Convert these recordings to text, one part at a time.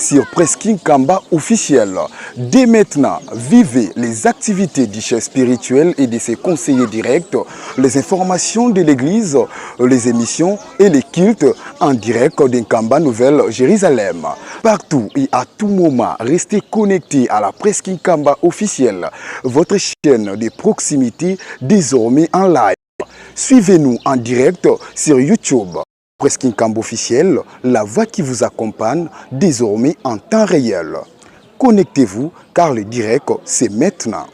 sur Presking Kamba officiel. Dès maintenant, vivez les activités du chef spirituel et de ses conseillers directs, les informations de l'église, les émissions et les cultes en direct d'Nkamba Nouvelle Jérusalem. Partout et à tout moment, restez connectés à la Presking Kamba officielle, votre chaîne de proximité désormais en live. Suivez-nous en direct sur YouTube. Presking Kamba officiel, la voix qui vous accompagne désormais en temps réel. Connectez-vous car le direct, c'est maintenant.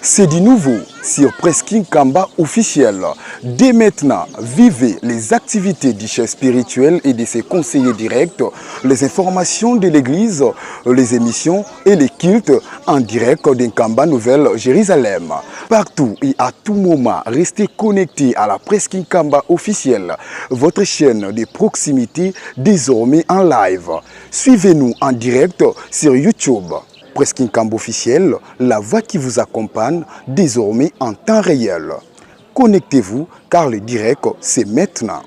C'est du nouveau sur Presking Kamba officiel. Dès maintenant, vivez les activités du chef spirituel et de ses conseillers directs, les informations de l'église, les émissions et les cultes en direct d'Nkamba Nouvelle Jérusalem. Partout et à tout moment, restez connectés à la Presking Kamba officielle, votre chaîne de proximité désormais en live. Suivez-nous en direct sur YouTube. Presking Kamba officiel, la voix qui vous accompagne désormais en temps réel. Connectez-vous car le direct, c'est maintenant.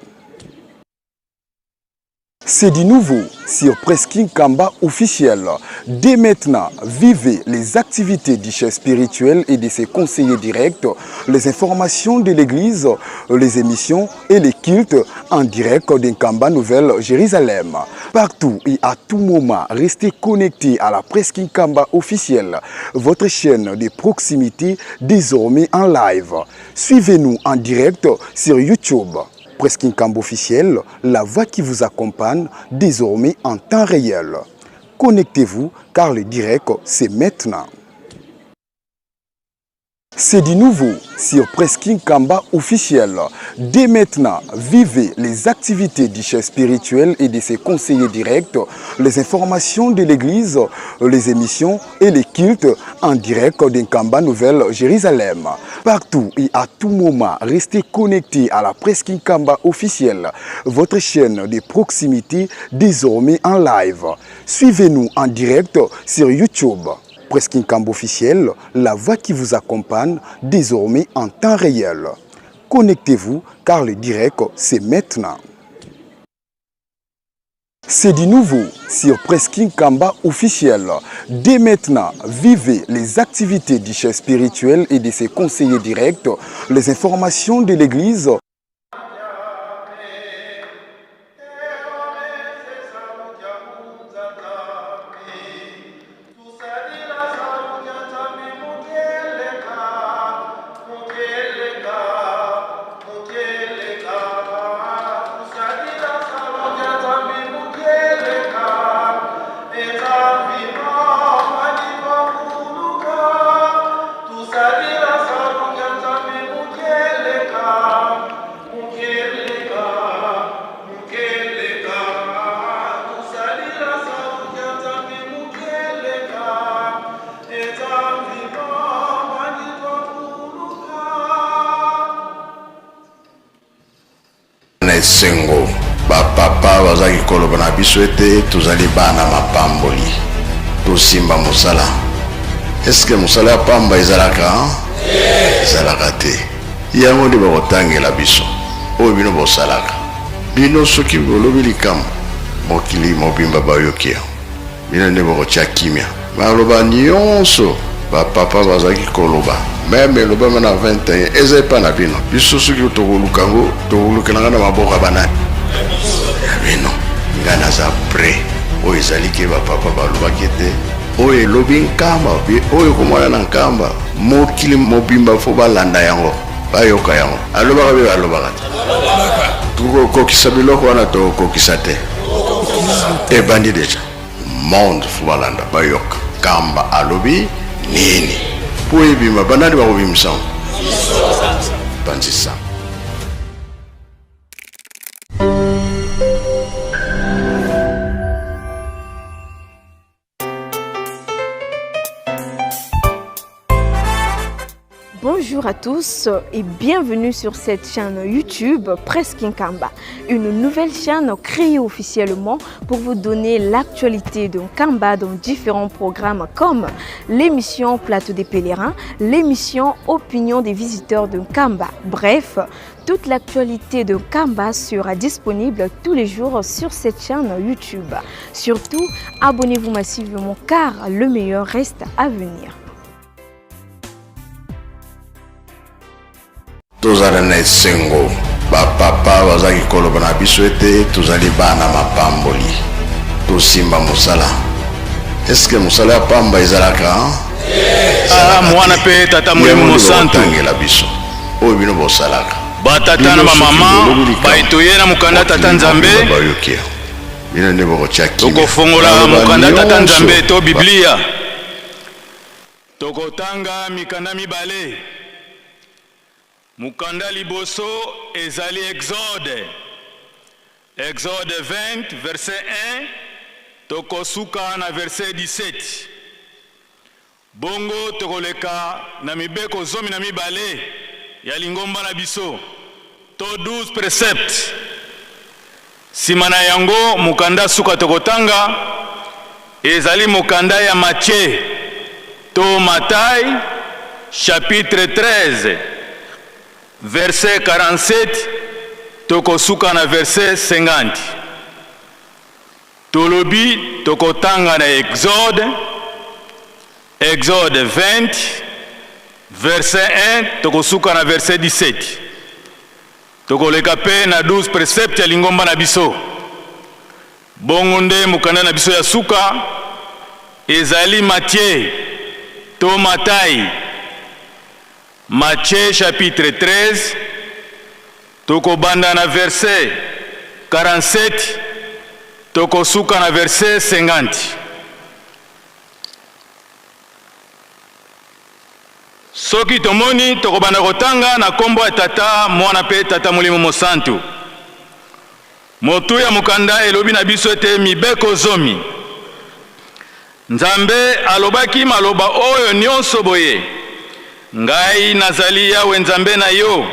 C'est du nouveau sur Presking Kamba officiel. Dès maintenant, vivez les activités du chef spirituel et de ses conseillers directs, les informations de l'église, les émissions et les cultes en direct d'Nkamba Nouvelle Jérusalem. Partout et à tout moment, restez connectés à la Presking Kamba officielle, votre chaîne de proximité désormais en live. Suivez-nous en direct sur YouTube. Presking Kamba officiel, la voix qui vous accompagne désormais en temps réel. Connectez-vous car le direct, c'est maintenant. C'est du nouveau sur Presking Kamba officiel. Dès maintenant, vivez les activités du chef spirituel et de ses conseillers directs, les informations de l'église, les émissions et les cultes en direct d'Nkamba Nouvelle Jérusalem. Partout et à tout moment, restez connectés à la Presking Kamba officielle, votre chaîne de proximité désormais en live. Suivez-nous en direct sur YouTube. Presking Kamba officiel, la voix qui vous accompagne désormais en temps réel. Connectez-vous car le direct, c'est maintenant. C'est du nouveau sur Presking Kamba officiel. Dès maintenant, vivez les activités du chef spirituel et de ses conseillers directs, les informations de l'église. Na esengo bapapa bazalaki koloba na biso ete tozali bana mapamboli, tosimba mosala. Eske mosala ya pamba ezalaka? Ezalaka te. Yango nde bakotangela biso oyo bino bosalaka. Bino soki bolobi likambo, mokili mobimba bayoki yango. Bino nde bokotia kimia. Maloba nyonso bapapa bazalaki koloba, meme elobama na 21, eza epa na bino. Biso soki tokoluka yango, tokolukelanga na maboko ya banani? Ya bino. Ngai naza prêt. Oyo ezali ke bapapa balobaki ete oyo elobi Nkamba, oyo komona na Nkamba, mokili mobimba fo balanda yango, bayoka yango. Alobaka mpe balobaka te. Tokokokisa biloko wana, tokokokisa te. Ebandi deja. Monde fo balanda, bayoka Nkamba alobi nini po ebima. Banani bakobimisa yango? Panzisa. Bonjour à Bonjour à tous et bienvenue sur cette chaîne YouTube Presse Nkamba, une nouvelle chaîne créée officiellement pour vous donner l'actualité de Nkamba dans différents programmes comme l'émission Plateau des pèlerins, l'émission Opinion des visiteurs de Nkamba. Bref, toute l'actualité de Nkamba sera disponible tous les jours sur cette chaîne YouTube. Surtout, abonnez-vous massivement car le meilleur reste à venir. Tozala na esengo, bapapa bazalaki koloba na biso ete tozali bana mapamboli, tosimba mosala. Eske mosala ya pamba ezalaka? Ah, mwana mpe tata Molimo Mosantu. Tangela biso oyo bino bosalaka. Batata na bamama baetoye na mokanda Tata Nzambe. Bayoki bino nde bokotia kimia. Tokofongola Baloba mokanda Tata nyonso. Nzambe to Biblia. Tokotanga mikanda mibale. Mokanda liboso ezali Exode. Exode 20 verset 1 tokosuka na verset 17. Bongo tokoleka na mibeko 12 ya lingomba na biso to 12 préceptes. Nsima na yango, mokanda suka tokotanga ezali mokanda ya Matthieu to Matai chapitre 13 verset 47 tokosuka na verset 50. Tolobi tokotanga na Exode, Exode 20 verset 1 tokosuka na verset 17. Tokoleka mpe na 12 préceptes ya lingomba na biso. Bongo nde mokanda na biso ya suka ezali Matthieu to Matai. Matthieu chapitre 13 tokobanda na verset 47 tokosuka na verset 50. Soki tomoni, tokobanda kotanga na nkombo ya Tata, Mwana mpe Tata Molimo Mosantu. Motu ya mokanda elobi na biso ete mibeko 10. Nzambe alobaki maloba oyo nyonso boye: Ngai nazali Yawe Nzambe na yo,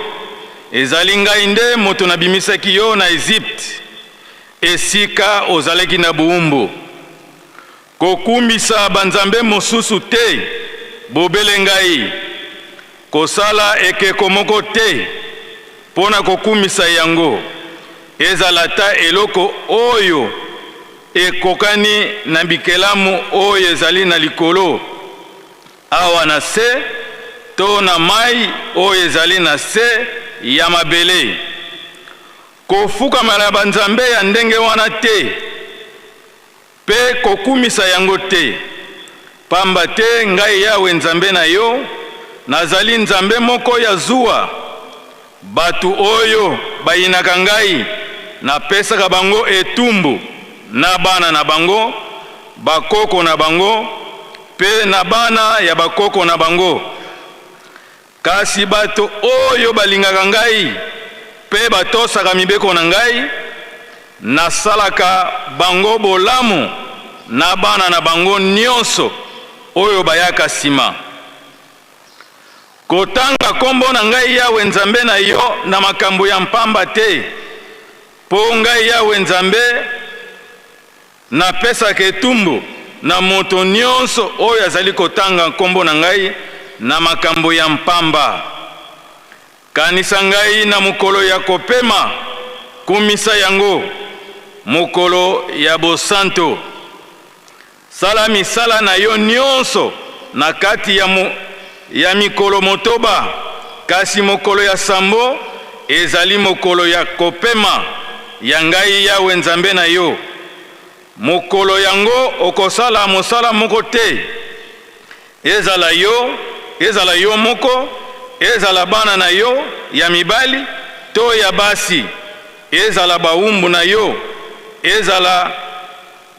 ezali ngai nde moto nabimisaki yo na Ezipte, esika ozalaki na buumbu. Kokumisa banzambe mosusu te, bobele ngai. Kosala ekeko moko te mpo na kokumisa yango, ezala ata eloko oyo ekokani na bikelamu oyo ezali na likolo, awa na se, to na mai oyo ezali na se ya mabele. Kofukamela banzambe ya ndenge wana te mpe kokumisa yango te, pamba te ngai Yawe Nzambe na yo nazali Nzambe moko ya zuwa. Bato oyo bayinaka ngai, napesaka bango etumbu na bana na bango, bakoko na bango mpe na bana ya bakoko na bango. Kasi bato oyo balingaka ngai mpe batosaka mibeko na ngai, nasalaka bango bolamu na bana na bango nyonso oyo bayaka nsima. Kotanga nkombo na ngai Yawe Nzambe na yo na makambo ya mpamba te, mpo ngai Yawe Nzambe napesaka etumbu na moto nyonso oyo azali kotanga nkombo na ngai na makambo ya mpamba. Kanisa ngai na mokolo ya kopema, kumisa yango, mokolo ya bosanto. Sala misala na yo nyonso na kati ya mikolo 8, kasi mokolo ya sambo ezali mokolo ya kopema ya ngai Yawe Nzambe na yo. Mokolo yango okosala mosala moko te, ezala yo, ezala yo moko, ezala bana na yo ya mibali to ya basi, ezala bawumbu na yo, ezala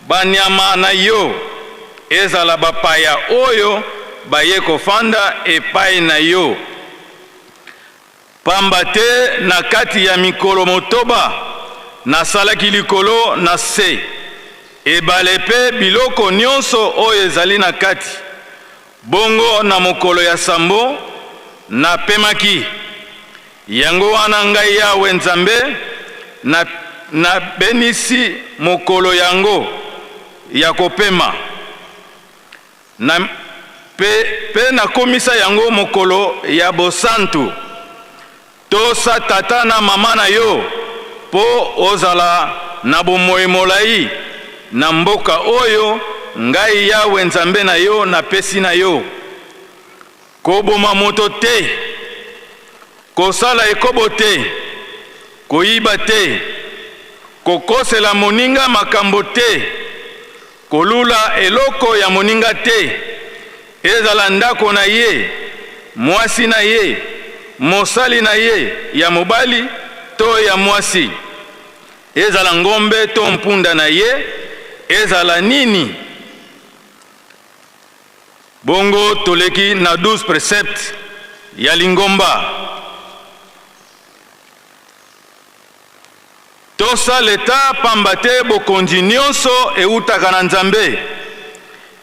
banyama na yo, ezala bapaya oyo baye kofanda epai na yo. Pamba te na kati ya mikolo 8 nasalaki likolo na se, ebale mpe biloko nyonso oyo ezali na kati. Bongo na mokolo ya sambo napemaki. Yango wana ngai Yawe Nzambe na nabenisi mokolo yango ya kopema na pe, pe nakomisa yango mokolo ya bosantu. Tosa tata na mama na yo mpo ozala na bomoi molai na mboka oyo ngai Yawe Nzambe na yo napesi na yo. Koboma moto te, kosala ekobo te, koyiba te, kokosela moninga makambo te, kolula eloko ya moninga te, ezala ndako na ye, mwasi na ye, mosali na ye ya mobali to ya mwasi, ezala ngombe to mpunda na ye, ezala nini. Bongo toleki na 12 preceptes ya lingomba. Tosa leta pamba te bokonzi nionso eutaka na Nzambe.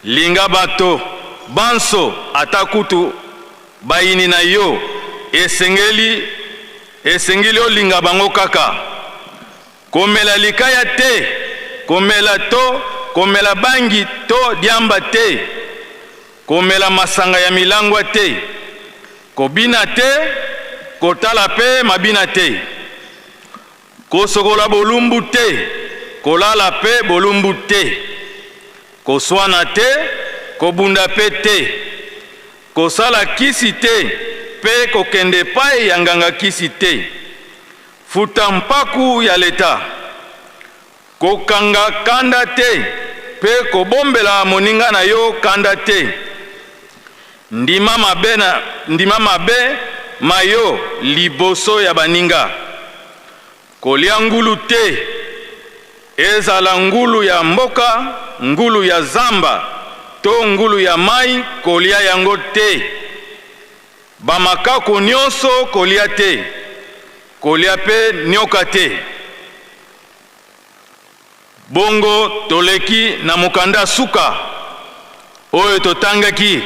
Linga bato banso ata kutu bayini na yo, esengeli esengeli olinga bango kaka. Komela likaya te, komela to komela bangi to diamba te, komela masanga ya milangwa te, kobina te, kotala pe mabina te, kosokola bolumbu te, kolala pe bolumbu te, koswana te, kobunda pe te, kosala kisi te pe kokende epai ya nganga kisi te. Futa mpaku ya leta. Kokanga kanda te pe kobombela moninga na yo kanda te. Ndima mabe na ndima mabe ma yo liboso ya baninga. Kolia ngulu te, ezala ngulu ya mboka, ngulu ya zamba to ngulu ya mayi, kolia yango te. Ba makaku nionso kolia te, kolia pe nioka te. Bongo toleki na mokanda suka oyo totangaki,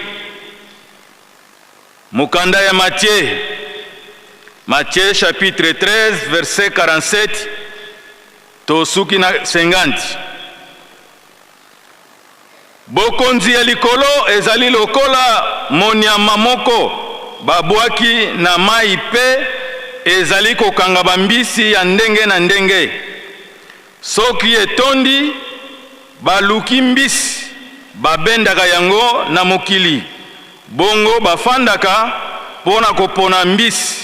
mokanda ya Matthieu, Matthieu chapitre 13 verset 47 tosuki na 50. Bokonzi ya likolo ezali lokola monyama moko babwaki na mai mpe ezali kokanga bambisi ya ndenge na ndenge. Soki etondi, baluki mbisi babendaka yango na mokili, bongo bafandaka mpo na kopona mbisi.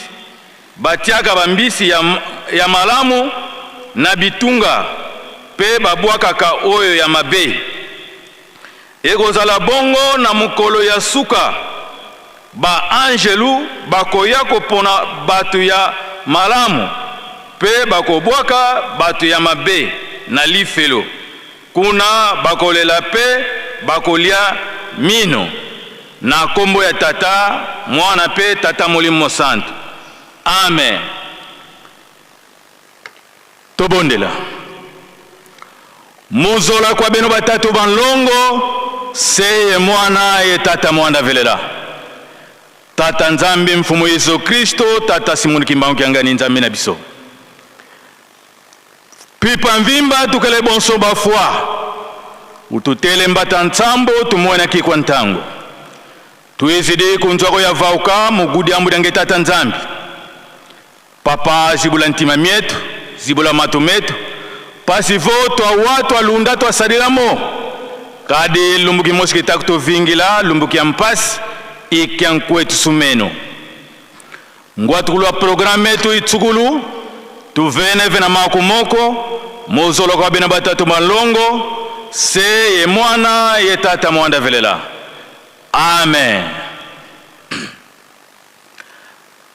Batiaka bambisi ya, ya malamu na bitunga mpe babwakaka oyo ya mabe. Ekozala bongo na mokolo ya suka, ba-anjelu bakoya kopona bato ya malamu mpe bakobwaka bato ya mabe na lifelo. Kuna bakolela mpe bakolia mino. Na kombo ya Tata, Mwana mpe Tata Molimo Mosantu. Amen. Tobondela. Muzola kwa beno batatu ba nlongo, se ye Mwana ye Tata Mwanda velela. Tata Nzambe Mfumu Yesu Kristo, Tata Simoni Kimbangu Kiangani Nzambe na biso. Pipa mvimba tukele bonso bafwa ututele mbata ntsambo tumwena kikwa ntango tuizidi kunzwako ya vauka mugudi ambu dange tata Nzambi papa zibula ntima mietu zibula matu metu pasi vo twa wa twa lunda twa salilamo kadi lumbuki mosi kitaku tuvingila lumbuki ya mpasi ikya nkwetu sumeno Ngwatukulwa programme etu itsukulu tuveneve na maku moko mozoloka wa bena batatu malongo se ye mwana ye tata mwanda velela. Amen.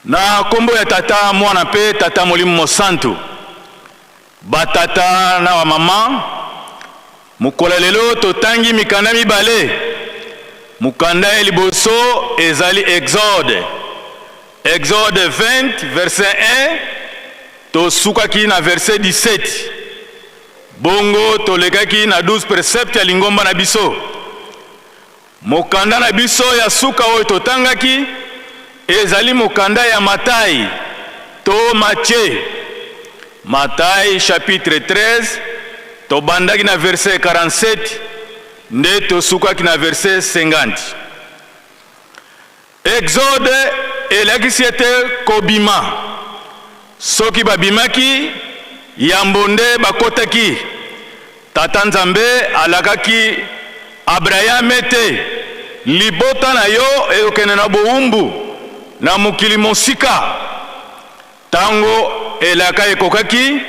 Na kombo ya tata mwana pe tata molimo mosantu batata na ba mama mokolo ya lelo totangi mikanda mibale. Mokanda ya liboso ezali Exode, Exode 20 verset 1 tosukaki na verset 17, bongo tolekaki na 12 precepte ya lingomba na biso. Mokanda na biso ya suka oyo totangaki. Ezali mokanda ya Matai to Matthieu. Matai chapitre 13, tobandaki na verset 47 nde tosukaki na verset 50. Exode elakisi ete kobima. Soki babimaki, yambo nde bakotaki. Tata Nzambe alakaki Abrayam ete, Libota na yo ekokende na bowumbu na mokili mosika. Tango elaka ekokaki,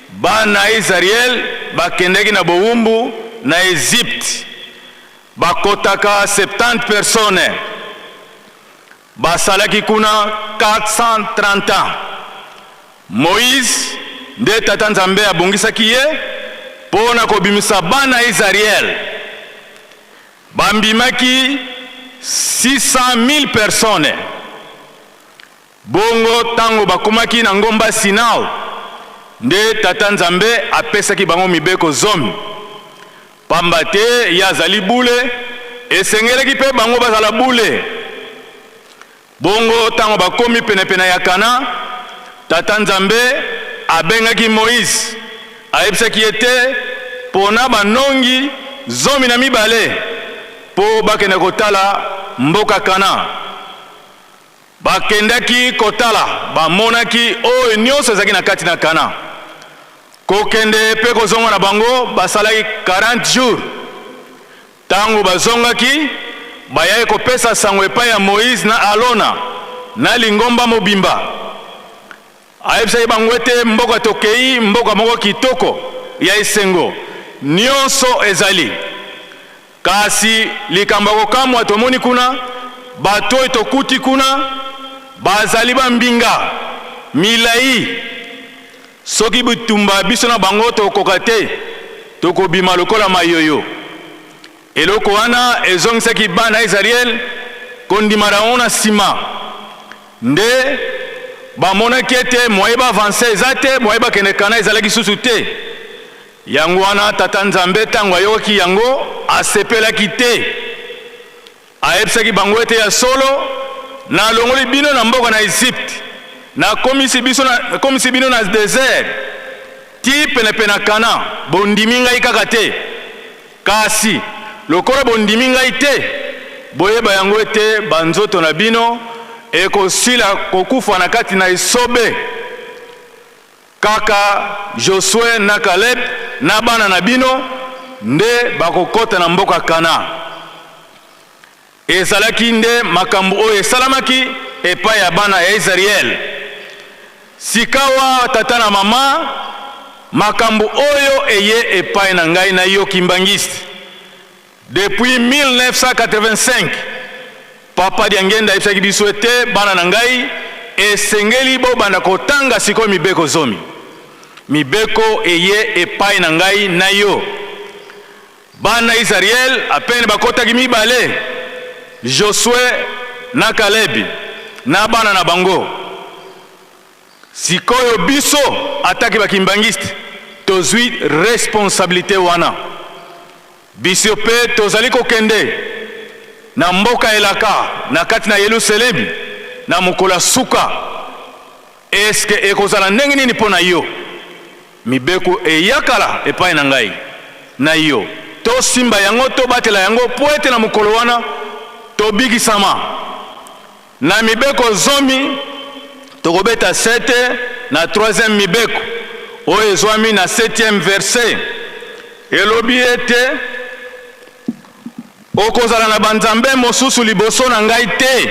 bana Isariel bakendaki na bowumbu na Ezipte. Bakotaka 70 personnes. Basalaki kuna 430 ans. Moïse nde Tata Nzambe abongisaki ye mpo na kobimisa bana Isariel. Bambimaki 600.000 personnes. Bongo tango bakomaki na ngomba Sinai, nde Tata Nzambe apesaki bango mibeko zomi. Pamba te ye azali bule, esengelaki mpe bango bazala bule. Bongo tango bakomi penepene ya Kana, Tata Nzambe abengaki Moïse, ayebisaki ye te pona banongi 12 mpo bakende kotala mboka Kana. Bakendaki kotala, bamonaki oyo nyonso ezalaki na kati na Kana. Kokende mpe kozonga na bango basalaki 40 jours. Tango bazongaki, bayaki kopesa sango epai ya Moïse na Alona na lingomba mobimba. Ayebisaki bango ete mboka tokei, mboka moko kitoko ya esengo, nyonso ezali. Kasi likambo ya kokamwa tomoni kuna, bato oyo tokuti kuna bazali bambinga milai. Soki bitumba biso na bango tokokoka te, tokobima lokola mayoyo. Eloko wana ezongisaki bana ya Isariele kondima na bango na nsima. Nde bamonaki ete moyen ba avancer eza te, moyen bakende Kana ezalaki susu te. Yango wana Tata Nzambe tango ayokaki yango, asepelaki te. Ayebisaki bango ete, Ya solo, nalongoli bino na mboka na Ezipte, nakomisi biso na, nakomisi bino na desert tii penepene na Kana, bondimi ngai kaka te. Kasi lokola bondimi ngai te, boyeba yango ete banzoto na bino ekosila kokufa na kati na esobe. Kaka Josue na Caleb na bana na bino nde bakokota na mboka Kana. Ezalaki nde makambo oyo esalamaki epai ya bana ya Isariele. Sikawa, tata na mama, makambo oyo eye epai na ngai na yo Kimbanguiste. Depuis 1985, Papa Diangienda ayebisaki biso ete, Bana na ngai, esengeli bobanda kotanga sikoyo mibeko zomi. Mibeko eye epai na ngai na yo. Bana Isariele apene bakotaki mibale, Josue na Kalebi na bana na bango. Sikoyo biso atake ba kimbanguiste tozui responsabilite wana. Biso pe tozali kokende na mboka elaka na kati na Yelusalemi na mokolo ya suka. Est-ce que ekozala ndenge nini mpo na yo? Mibeko eya kala epai na ngai na yo. Tosimba yango, tobatela yango mpo ete na mokolo wana tobikisama. Na mibeko zomi, tokobeta sete na troisième mibeko oyo ezwami na septième verset. Elobi ete, Okozala na banzambe mosusu liboso na ngai te,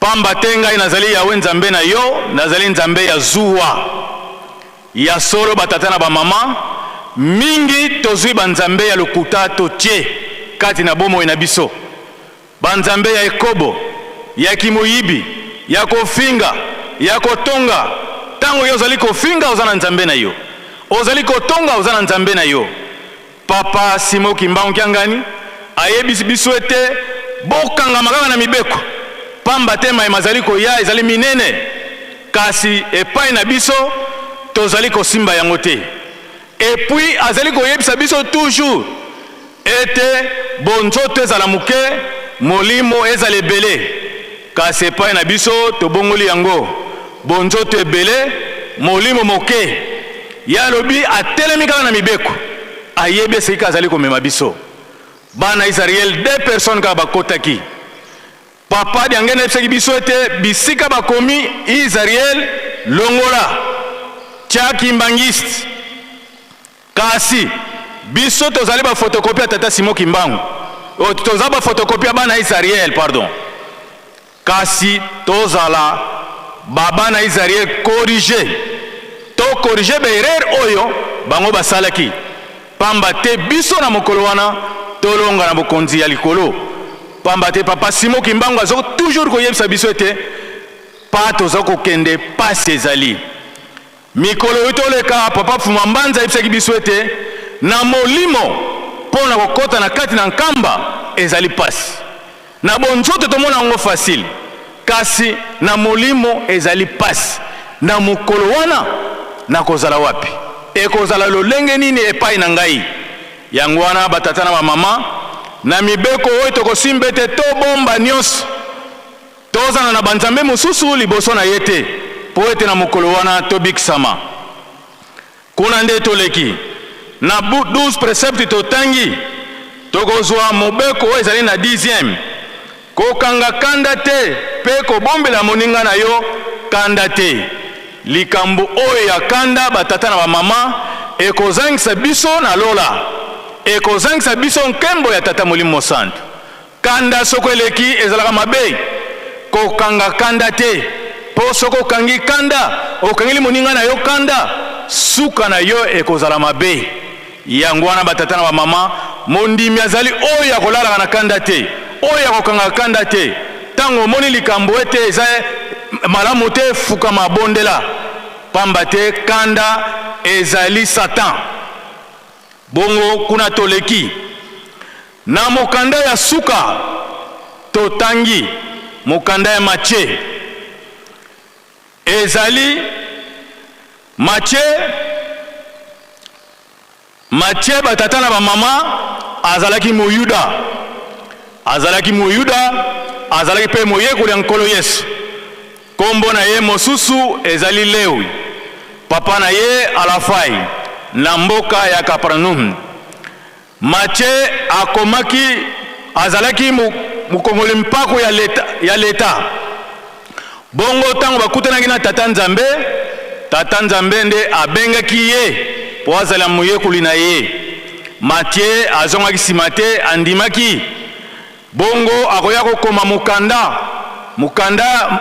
pamba te ngai nazali Yawe Nzambe na yo, nazali Nzambe ya zuwa. Ya solo, batata na bamama mingi tozwi banzambe ya lokuta totie kati na bomoi na biso. Ba nzambe ya ekobo, ya kimoyibi, ya kofinga, ya kotonga. Tango yo ozali kofinga oza na nzambe na yo. Ozali kotonga oza na nzambe na yo. Papa Simon Kimbangu Kiangani ayebisi biso ete bokangama kaka na mibeko, pamba te maye mazali koya ezali minene, kasi epai na biso tozali kosimba yango te. Et puis azali koyebisa biso toujours ete bonzoto ezala moke, molimo ezala ebele. Kasi epai na biso tobongoli yango bonzoto ebele, molimo moke. Ye alobi atelemi kaka na mibeko, ayebi esika azali komema biso. Bana Isariel deux personnes kaka bakotaki. Papa Diangenda ayebisaki biso ete bisika bakomi Isariel longola tia Kimbanguiste. Kasi biso tozali ba photocopie ya tata Simon Kimbangu. Oh, toza ba photocopie ya bana Isariel, pardon. Kasi tozala ba bana Isariel corriger. To corriger ba erreur oyo bango basalaki. Pamba te biso na mokolo wana tolonga na bokonzi ya likolo. Pamba te papa Simon Kimbangu azo toujours koyebisa biso ete pa toza kokende pasi ezali. Mikolo euti oleka, Papa Fuma Mbanza ayebisaki biso ete na molimo mpo na kokota na kati na Nkamba ezali pasi. Na bonzoto tomona yango facile, kasi na molimo ezali pasi. Na mokolo wana nakozala wapi? Ekozala lolenge nini epai na ngai? Yango wana batata na bamama, na mibeko oyo tokosimba ete tobomba nyonso. Tozala na banzambe mosusu liboso na ye te, mpo ete na mokolo wana tobikisama. Kuna nde toleki na 12 precepte totangi, tokozwa mobeko oyo ezali na dixième, kokanga kanda te mpe kobombela moninga na yo kanda te. Likambo oyo ya kanda, batata na bamama, ekozangisa biso na lola, ekozangisa biso nkembo ya Tata Molimo Mosantu. Kanda soko eleki ezalaka mabe. Kokanga kanda te, po soko okangi kanda, okangeli moninga na yo kanda, suka na yo ekozala mabe. Yango wana batata na bamama, mondimi azali oyo akolalaka na kanda te, oyo akokangaka kanda te. Tango omoni likambo ete eza malamu te, fukama, bondela, pamba te kanda ezali Satan. Bongo kuna toleki. Na mokanda ya suka, totangi mokanda ya Matie. Ezali Matie, Matie batata na bamama, azalaki Moyuda. Azalaki Moyuda, azalaki mpe moyekoli ya Nkolo Yesu. Kombo na ye mosusu ezali Lewi. Papa na ye Alafai, na mboka ya Kapernaum. Matie akomaki, azalaki mokongoli mpako ya leta, ya leta. Bongo ntango bakutanaki na Tata Nzambe, Tata Nzambe nde abengaki ye mpo azala moyekoli na ye. Matie azongaki nsima te, andimaki. Bongo akoya kokoma mokanda, mokanda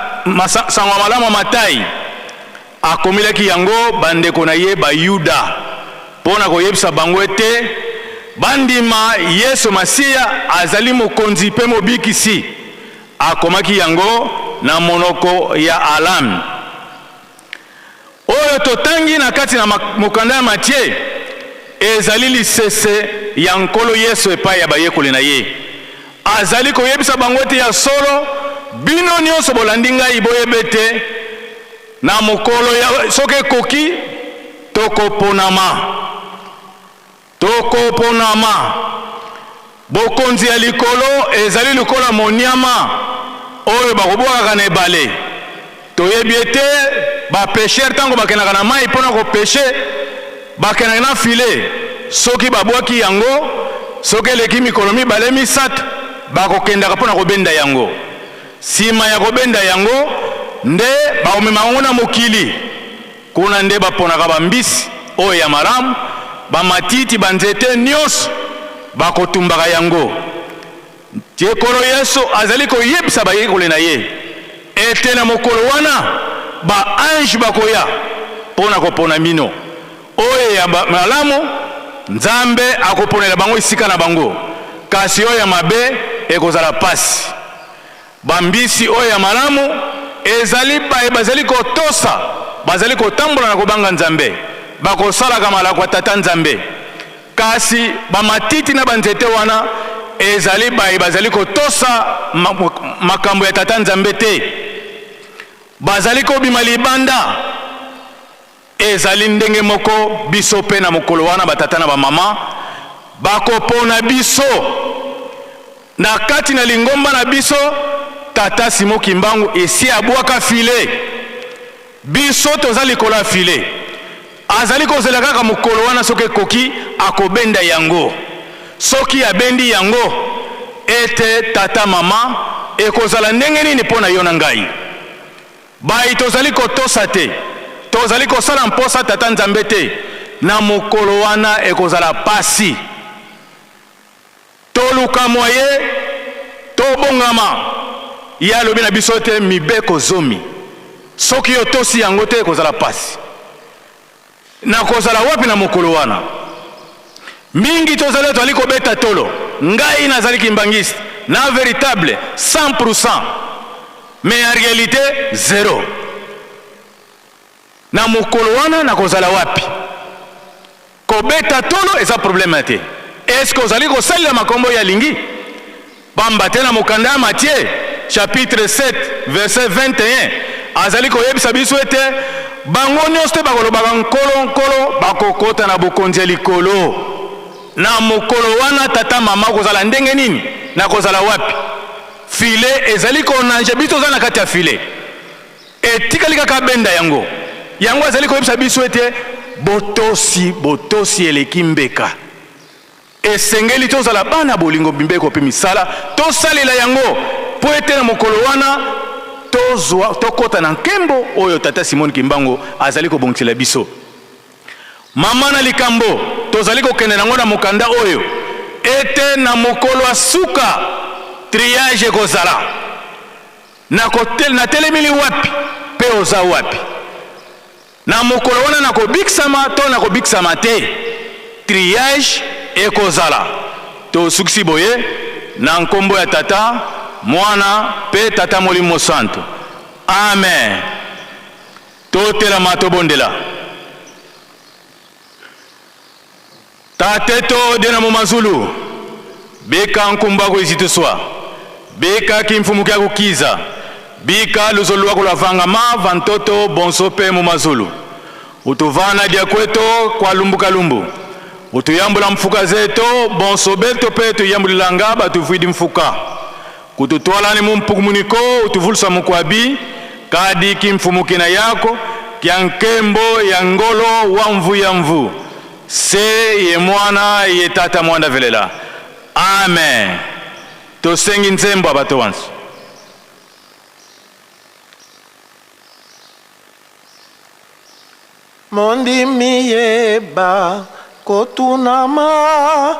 Sango ya Malamu ya Matai. Akomelaki yango bandeko na ye Bayuda mpo na koyebisa bango ete bandima Yesu Masiya azali Mokonzi mpe Mobikisi. Akomaki yango na monoko ya Alami. Oyo totangi na kati na mokanda ya Matie ezali lisese ya Nkolo Yesu epai ya bayekoli na ye. Azali koyebisa bango ete ya solo, bino nyonso bolandi ngai, boyeba ete na mokolo ya soki ekoki, tokoponama. Tokoponama. Bokonzi ya likolo ezali lokola moniama oyo bakobwakaka na ebale. Toyebi ete ba pecheurs ntango bakendaka na mai mpo na kopeshe, bakendaka na filet. Soki babwaki yango, soki eleki mikolo mibale misato, bakokendaka mpo na kobenda yango. Nsima ya kobenda yango nde bakomema yango na mokili. Kuna nde baponaka bambisi oyo ya malamu, bamatiti, banzete nyonso bakotumbaka yango. Nkolo Yesu azali koyebisa bayekoli na ye ete na mokolo wana ba anges bakoya mpo na kopona mino oyo ya malamu. Nzambe akoponela bango esika na bango, kasi oyo ya mabe ekozala pasi. Bambisi oyo ya malamu ezali baye bazali kotosa, bazali kotambola na kobanga Nzambe, bakosalaka malako ya Tata Nzambe. Kasi bamatiti na banzete wana ezali baye bazali kotosa makambo ya Tata Nzambe te, bazali kobima libanda. Ezali ndenge moko biso mpe na mokolo wana, batata na bamama bakopona biso na kati na lingomba na biso. Tata Simon Kimbangu esi abwaka filet. Biso toza likolo ya filet. Azali kozela kaka mokolo wana soki ekoki akobenda yango. Soki abendi yango ete tata mama ekozala ndenge nini mpo na yo na ngai? Bayi tozali kotosa te, tozali kosala mposa Tata Nzambe te, na mokolo wana ekozala pasi. Toluka moyen tobongama. Ye alobi na biso ete mibeko zomi, soki otosi yango te ekozala pasi. Nakozala wapi na mokolo wana? Mingi tozali tozali kobeta tolo, ngai nazali kimbanguiste na veritable 100%, mais en realite zero. Na mokolo wana nakozala wapi? Kobeta tolo eza problème te. Est-ce que ozali kosalela makombo oyo alingi? Pamba te na mokanda ya Matthieu chapitre 7 verset 21 azali koyebisa biso ete bango nyonso te bakolobaka Nkolo, Nkolo bakokota na bokonzi ya likolo. Na mokolo wana tata mama okozala ndenge nini? Nakozala wapi? Filet ezali konange, biso toza na kati ya filet. Etikali kaka abenda yango. Yango azali koyebisa biso ete botosi, botosi eleki mbeka. Esengeli tozala bana bolingo, mibeko mpe misala, tosalela yango mpo ete na mokolo wana tozwa, tokota na nkembo oyo Tata Simon Kimbangu azali kobongisela biso. Mama na likambo tozali kokende nango na mokanda oyo ete na mokolo ya suka triage ekozala. Natelemeli wapi mpe oza wapi? Na mokolo wana nakobikisama to nakobikisama te? Triage ekozala. Tosukisi boye, na nkombo ya Tata, Mwana mpe Tata Molimo Mosantu. Amen. Totelama tobondela. Tateto dena mu mazulu, bika nkumba kuizituswa, bika kimfumu kya kukiza, bika luzolo lwako lwa vangama vantoto bonso pe mu mazulu. Utuvana dia kweto kwa lumbu kalumbu, utuyambula mfuka zeto bonso beto pe tuyambulilanga batuvuidi mfuka. Kututwala ni mu mpukumuniko utuvulusa mukwabi, kadi kimfumu kina yako kya nkembo ya ngolo wa mvu ya mvu. Se ye Mwana ye Tata Mwanda velela. Amen. Tosengi nzembo ya bato banso. Mondimi yeba kotunama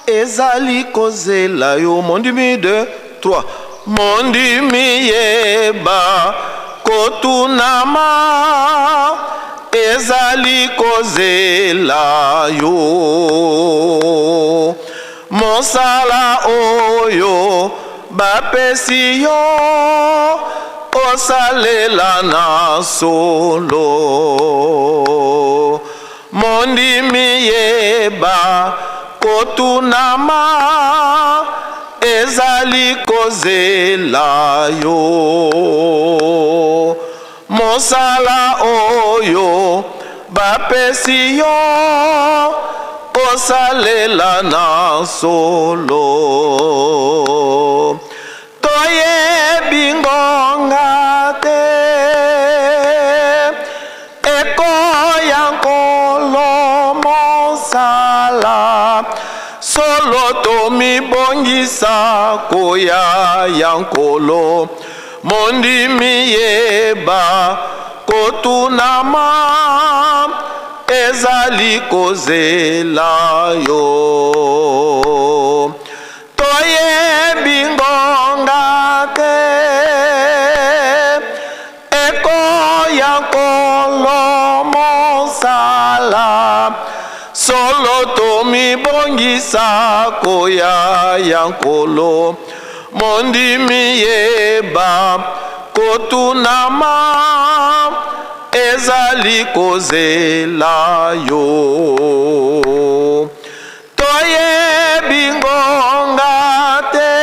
ezali kozela yo mondimi 2 3 Mondimi yeba kotunama ezali kozela yo mosala oyo bapesi yo osalela na solo Mondimi yeba kotunama ezali kozela yo mosala oyo bapesi yo osalela na solo Toyebi ngonga te ekoya Nkolo mosala solo tomibongisa koya ya Nkolo mondimi yeba kotunama ezali kozela yo. Toyebi ngonga te ekoya Nkolo mosala solo tomibongisa koya ya Nkolo mondimi yeba kotunama ezali kozela yo. Toyebi ngonga te.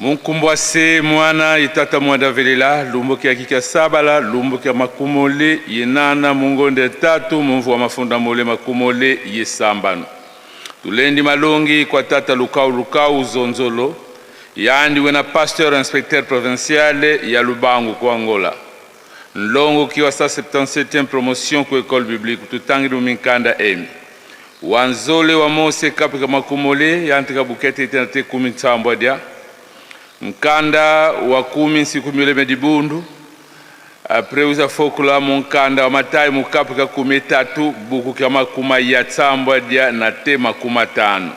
Munkumbwase mwana ye tata mwanda velela lumbu kia kika sabala lumbu kia makumole ye nana mungonde tatu mumvu wa mafunda mole makumole ye sambano. Tulendi malongi kwa tata Lukau Lukau Zonzolo yandi wena pasteur inspecteur provincial ya Lubangu ku Angola. Nlongo kiwa 177e promotion ku école biblique tutangi minkanda emi. Wanzole wa Mose kapika makumole yantika bukete itena te kumi nsambwa dia. Nkanda wa kumi nsiku mileme dibundu apres uza fokula mu nkanda wa Matayi mukapu ka 13 buku kya makuma ya tsambwa dia na te makuma tano.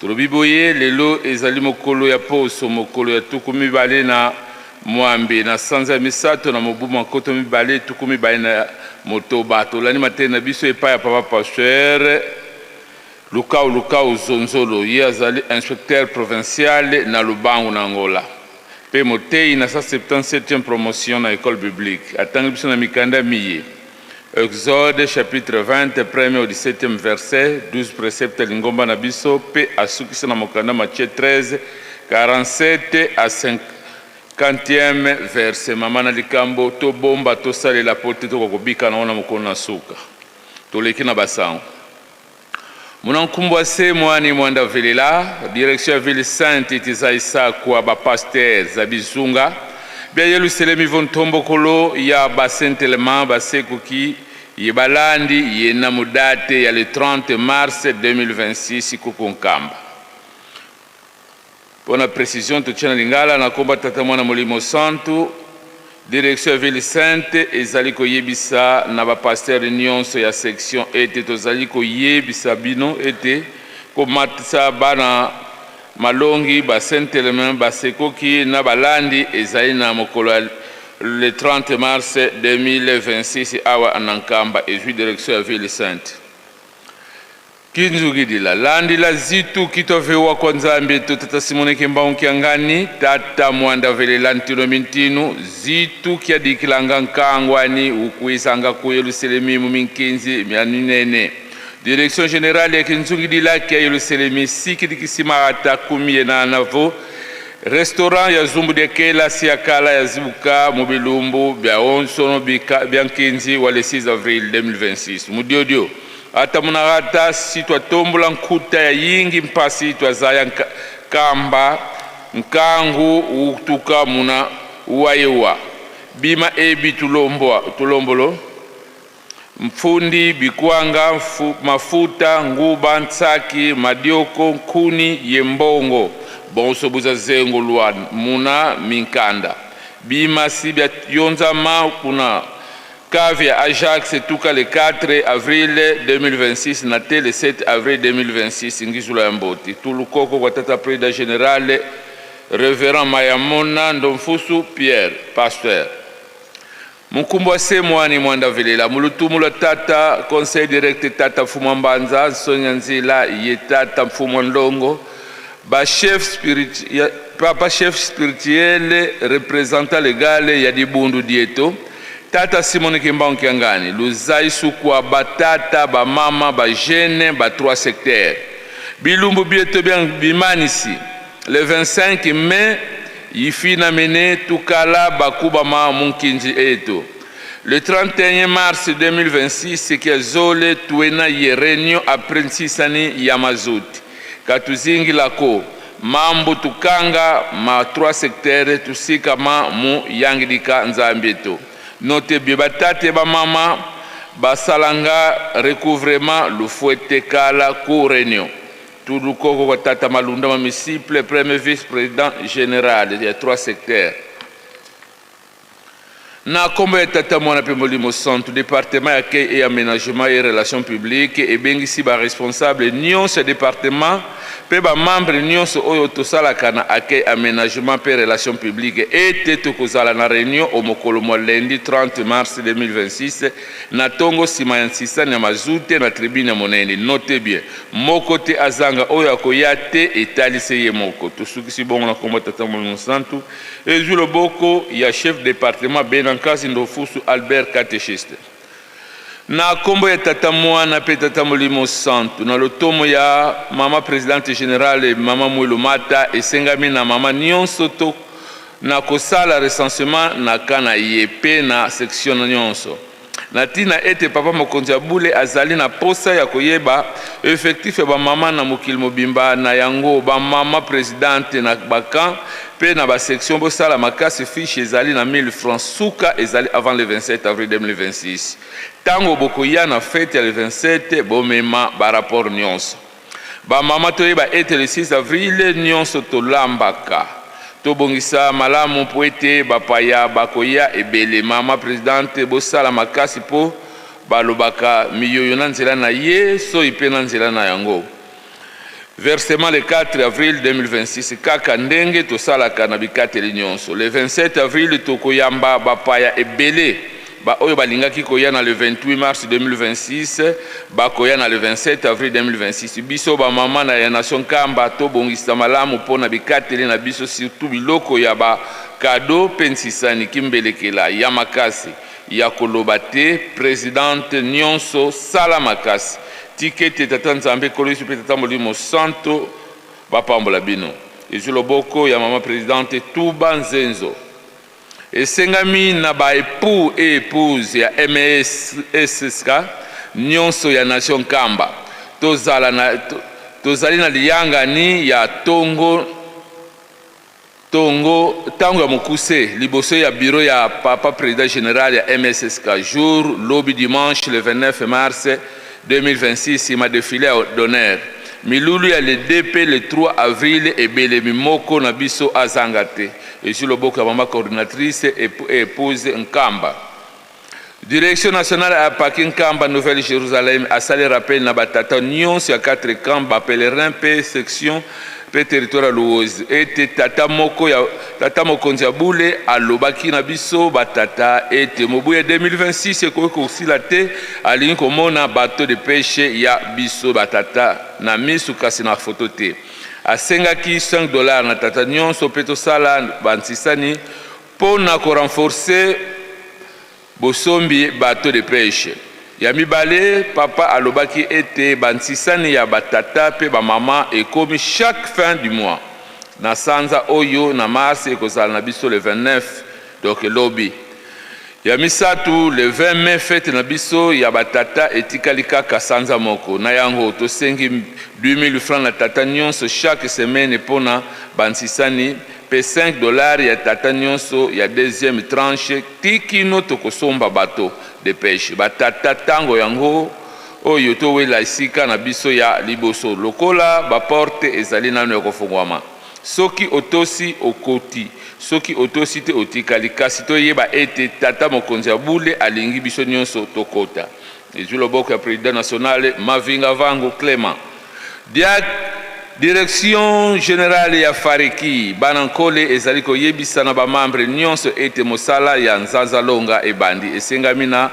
Tolobi boye lelo ezali mokolo ya poso mokolo ya 28 na sanza ya misato na mobu makoto mibale 26. Tolandi matei na biso epai ya papa pasteur Lukau Lukau Zonzolo, ye azali inspecteur provincial na Lubangu na Angola mpe motei na 177e promotion na école biblique. Atangi biso na mikanda miye: Exode chapitre 20 premier au 17e verset, 12 préceptes lingomba na biso, mpe asukisi na mokanda Matthieu 13 47 à 50e verset. Mama na likambo tobomba tosalela po te tokokobika nango na mokolo na suka. Toleki na basango. Munankumbwa se mwani mwanda velela direction ya ville sainte itiza isakwa bapaster za bizunga bia Yelusalemi vo ntombokolo ya basentelema basekuki ye balandi ye na mudate ya le 30 mars 2026 kuku Nkamba. Mpona précision totia na lingala na komba Tata Mwana Molimo Santu. Direction ya ville sainte ezali koyebisa na bapaster nyonso ya section ete tozali koyebisa bino ete komatisa bana malongi basentelema basekoki na balandi ezali na mokolo ya le 30 mars 2026 awa na Nkamba. Ezwi direction ya ville sainte. Kinzugidila landila zitu kitovewa kwa Nzambe to tata Simone Kimbangu Kiangani tata mwanda velela ntino mintinu zitu kiadikilanga nkangwani ukuisanga ku Yerusalemi mu minkinzi mya minene. Direction générale ya Kinzugidila kia Yerusalemi sikidikisimarata kumi na navo restaurant ya Zumbu de Kela siakala ya zibuka mu bilumbu bya onsono bya nkinzi wa le 6 avril 2026 mudiodio ata munakata si twatombola nkuta ya yingi mpasi twazaya kamba nkangu utuka muna wayewa bima ebi tulombwa tulombolo mfundi bikwanga mafuta nguba ntsaki madioko nkuni yembongo bonso buza zengo lwa muna minkanda bima si bya yonzama kuna cave ya Ajax etuka le 4 avril 2026 na te le 7 avril 2026 ngizula ya mboti tulukoko kwa tata président général révérend Mayamona Ndomfusu Pierre pasteur. Mukumbu wa mwani mwanda velela mulutumu la tata conseil direct tata mfumu Mbanza Nsonya Nzila ye tata mfumu Ndongo ba chef spirituel papa chef spirituel représentant légal ya dibundu dieto tata Simon Kimbangu Kiangani luzai sukwa batata bamama bajene ba trois secteurs bilumbu bieto bien bimanisi le 25 mai yifina mene tukala bakubama munkinji eto le 31 mars 2026 kia zole tuena ye réunion après nsisani ya mazuti katuzingilako mambo tukanga ma trois secteurs tusika ma mu yangidika nzambi eto note bie batate bamama basalanga recouvrement lufuete kala ku réunion tulukoko kwa tata Malunda Mamisiple premier vice-président général ya trois secteurs. Na kombo ya Tata Mwana mpe Molimo Santu, département ya accueil et aménagement et relations publiques ebengisi baresponsable nyonso ya département mpe bamembre nyonso oyo tosalaka na accueil, aménagement mpe relations publiques ete tokozala na réunion o mokolo mwa lundi 30 mars 2026 na ntongo nsima ya nsisani ya mazute na tribune ya monene. Note bien, moko te azanga, oyo akoya te etalisi ye moko. Tosukisi bongo na kombo Tata Molimo Santu. Ezwi loboko ya chef département Benankasi Ndofusu Albert, catéchiste. Na kombo ya Tata Mwana pe Tata Molimo Santu, na lotomo ya Mama Presidente Generale Mama Mwilu Mata, esengami na mama nionso to na kosala recensement na camp na ye pe na section nionso. Na tina ete Papa Mokonzi ya Bule azali na posa ya koyeba effectif ya ba mama na mokili mobimba, na yango ba mama presidente na ba camp pe na ba section bosala makasi fiche ezali na 1000 francs suka ezali avant le 27 avril 2026. Tango bokoya na fete ya le 27 bomema ba rapport nionso. Ba mama toyeba ete le 6 avril nionso tolambaka. Tobongisa malamu po ete bapaya bakoya ebele. Mama presidente bosala makasi po balobaka miyoyo na nzela na ye soyi pe na nzela na yango. Versement le 4 avril 2026 kaka ndenge tosalaka na bikateli nionso. Le 27 avril tokoyamba bapaya ebele. Ba oyo balingaki koya na le 28 mars 2026 bakoya na le 27 avril 2026. Biso ba mama na ya nation Nkamba tobongisa malamu po na bikateli na biso surtout biloko ya ba cadeaux pe nsisani kimbelekela ya makasi ya koloba te presidente nionso sala makasi tika ete tata Nzambe Nkolo Yesu pe tata Molimo Santo bapambola bino. Ezwi loboko ya mama presidente Tuba Nzenzo. Esengami na ba epoux et epouses ya MESSK nionso ya Nation Nkamba tozala na tozali na liyangani ya tongo tongo tango ya mokuse liboso ya bureau ya Papa President General ya MSSK jour lobi dimanche le 29 mars 2026 sima defile ya d'honneur milulu ya le 2 pe le 3 avril ebelemi moko na biso azanga te Ezwi loboko ya mama coordinatrice et epouse Nkamba. Direction nationale ya Paki Nkamba Nouvelle Jerusalem asali rappel na ba tata nionso ya quatre camps, ba pèlerins mpe section mpe territoire ya Luozi ete tata moko ya tata mokonzi ya bule alobaki na biso ba tata ete mobu ya 2026 ekoki kosila te alingi komona bateau de peche ya biso ba tata na misu kasi na photo te. Asengaki 5 dollars na tata nionso mpe tosala ba nsisani mpo na ko renforcer bosombi bateau de peche. Ya mibale, Papa alobaki ete ba nsisani ya ba tata mpe ba mama ekomi chaque fin du mois. Na sanza oyo na mars ekozala na biso le 29, donc lobi. Ya misato, le 20 mai fete na biso ya ba tata etikali kaka sanza moko. Na yango, tosengi 2000 francs na tata nionso chaque semaine mpo na ba nsisani mpe 5 dollars ya tata nionso ya deuxième tranche ti kino tokosomba bateau de peche. Ba tata tango yango oyo towela esika na biso ya liboso lokola ba portes ezali nanu ya kofungwama. Soki otosi, okoti, soki otosi te, otikali. Kasi toyeba ete Tata Mokonzi ya bule alingi biso nionso tokota. Ezwi loboko ya President national Mavinga Vangu Clement. Dia Direction generale ya Fareki, Bana Nkole ezali koyebisa na ba membres nionso ete mosala ya Nzanza Longa ebandi. Esengami na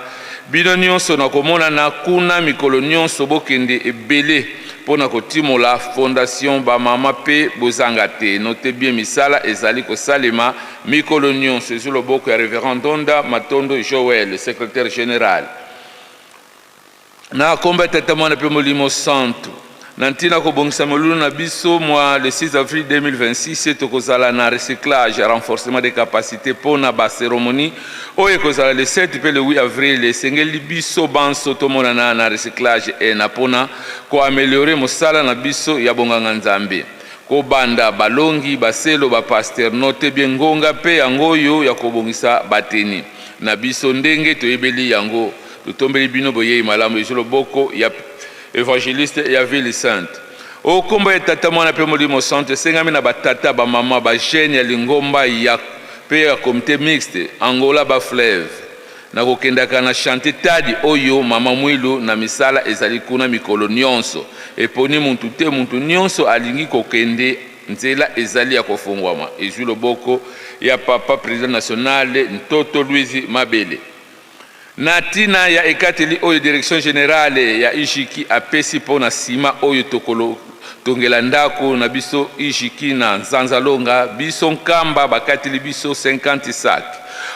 bino nionso na komonana kuna mikolo nionso bokende ebele. Mpo na kotimola fondation ba mama pe bozanga te note bien misala ezali kosalema mikolo nionso ezwi loboko ya Reverend Ndonda Matondo Joël secretaire general na kombo ya Tata Mwana pe Molimo Santu. Na ntina kobongisa molulu na biso mwa le 6 avril 2026 tokozala na recyclage ya renforcement des capacites mpo na ba ceremonie Oyo ekozala le 7 pe le 8 avril, esengeli biso banso tomonana na recyclage ena pona ko ameliorer mosala na biso ya bonganga Nzambe. Kobanda balongi, baselo, ba pasteurs, note bien ngonga pe yango oyo ya kobongisa ba tenue na biso ndenge toyebeli yango. Totombeli bino boyeyi malamu ezwi loboko ya Evangeliste ya ville sainte. O kombo ya Tata, Mwana pe Molimo Santu, esengami na ba tata, ba mama, ba jeunes ya lingomba ya pe ya comite mixte Angola ba fleuve na kokendaka na chantier Tadi oyo mama Mwilu na misala ezali kuna mikolo nionso eponi mutu te mutu nionso alingi kokende nzela ezali ya kofongwama ezwi loboko ya papa president national Ntoto Luizi Mabele. Na tina ya ekateli oyo Direction generale ya IJKI apesi mpo na sima oyo Kotongela ndako na biso Ijiki na Nzanzalonga, biso Nkamba bakateli biso 50 sac.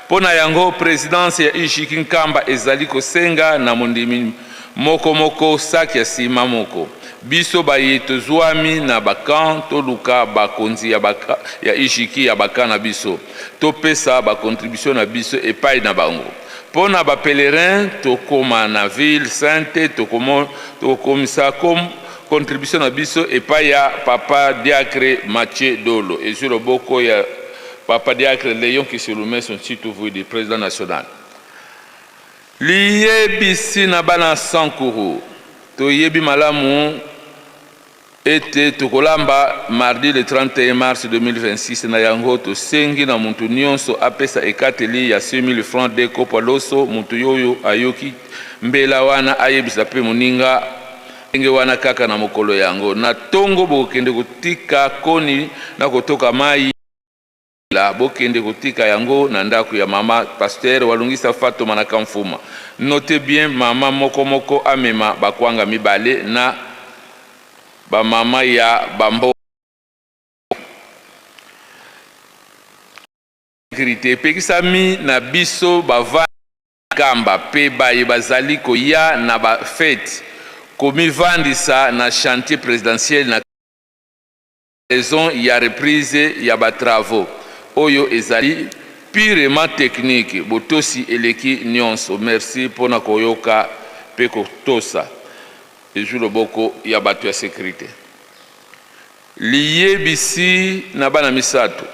Mpo na yango, presidence ya Ijiki Nkamba ezali kosenga na mondimi moko moko sac ya sima moko. Biso baye tozuami na ba camps toluka bakonzi ya ba ya Ijiki ya ba camps na biso topesa ba contributions na biso epayi na bango. Mpo na ba pèlerins, tokoma na ville sainte, tokokomisa contribution na biso epai ya Papa Diacre Mathieu Dolo. Ezwi loboko ya Papa Diacre Leon Kisilumeso Nsitu Vuidi, President national. Liyebisi na bana Sankuru, Toyebi malamu ete tokolamba mardi le 31 mars 2026, na yango tosengi na mutu nionso apesa ekateli ya 6000 francs de kopo loso, mutu oyo ayoki mbela wana ayebisa pe moninga ndenge wana kaka na mokolo yango na tongo bokokende kotika koni na kotoka mayi. La bokende kotika yango na ndaku ya mama pasteur walungisa fatoma na kamfuma note bien mama moko moko amema ba kwanga mibale na ba mama ya ba mboka securite epekisami na biso ba Nkamba pe baye bazali koya na ba fete komivandisa na chantier presidentiel na Raison ya reprise ya ba travaux oyo ezali purement technique, botosi eleki nionso. Merci pona koyoka pe kotosa. Ezui loboko ya batu ya securite. Liyebisi na bana misatu.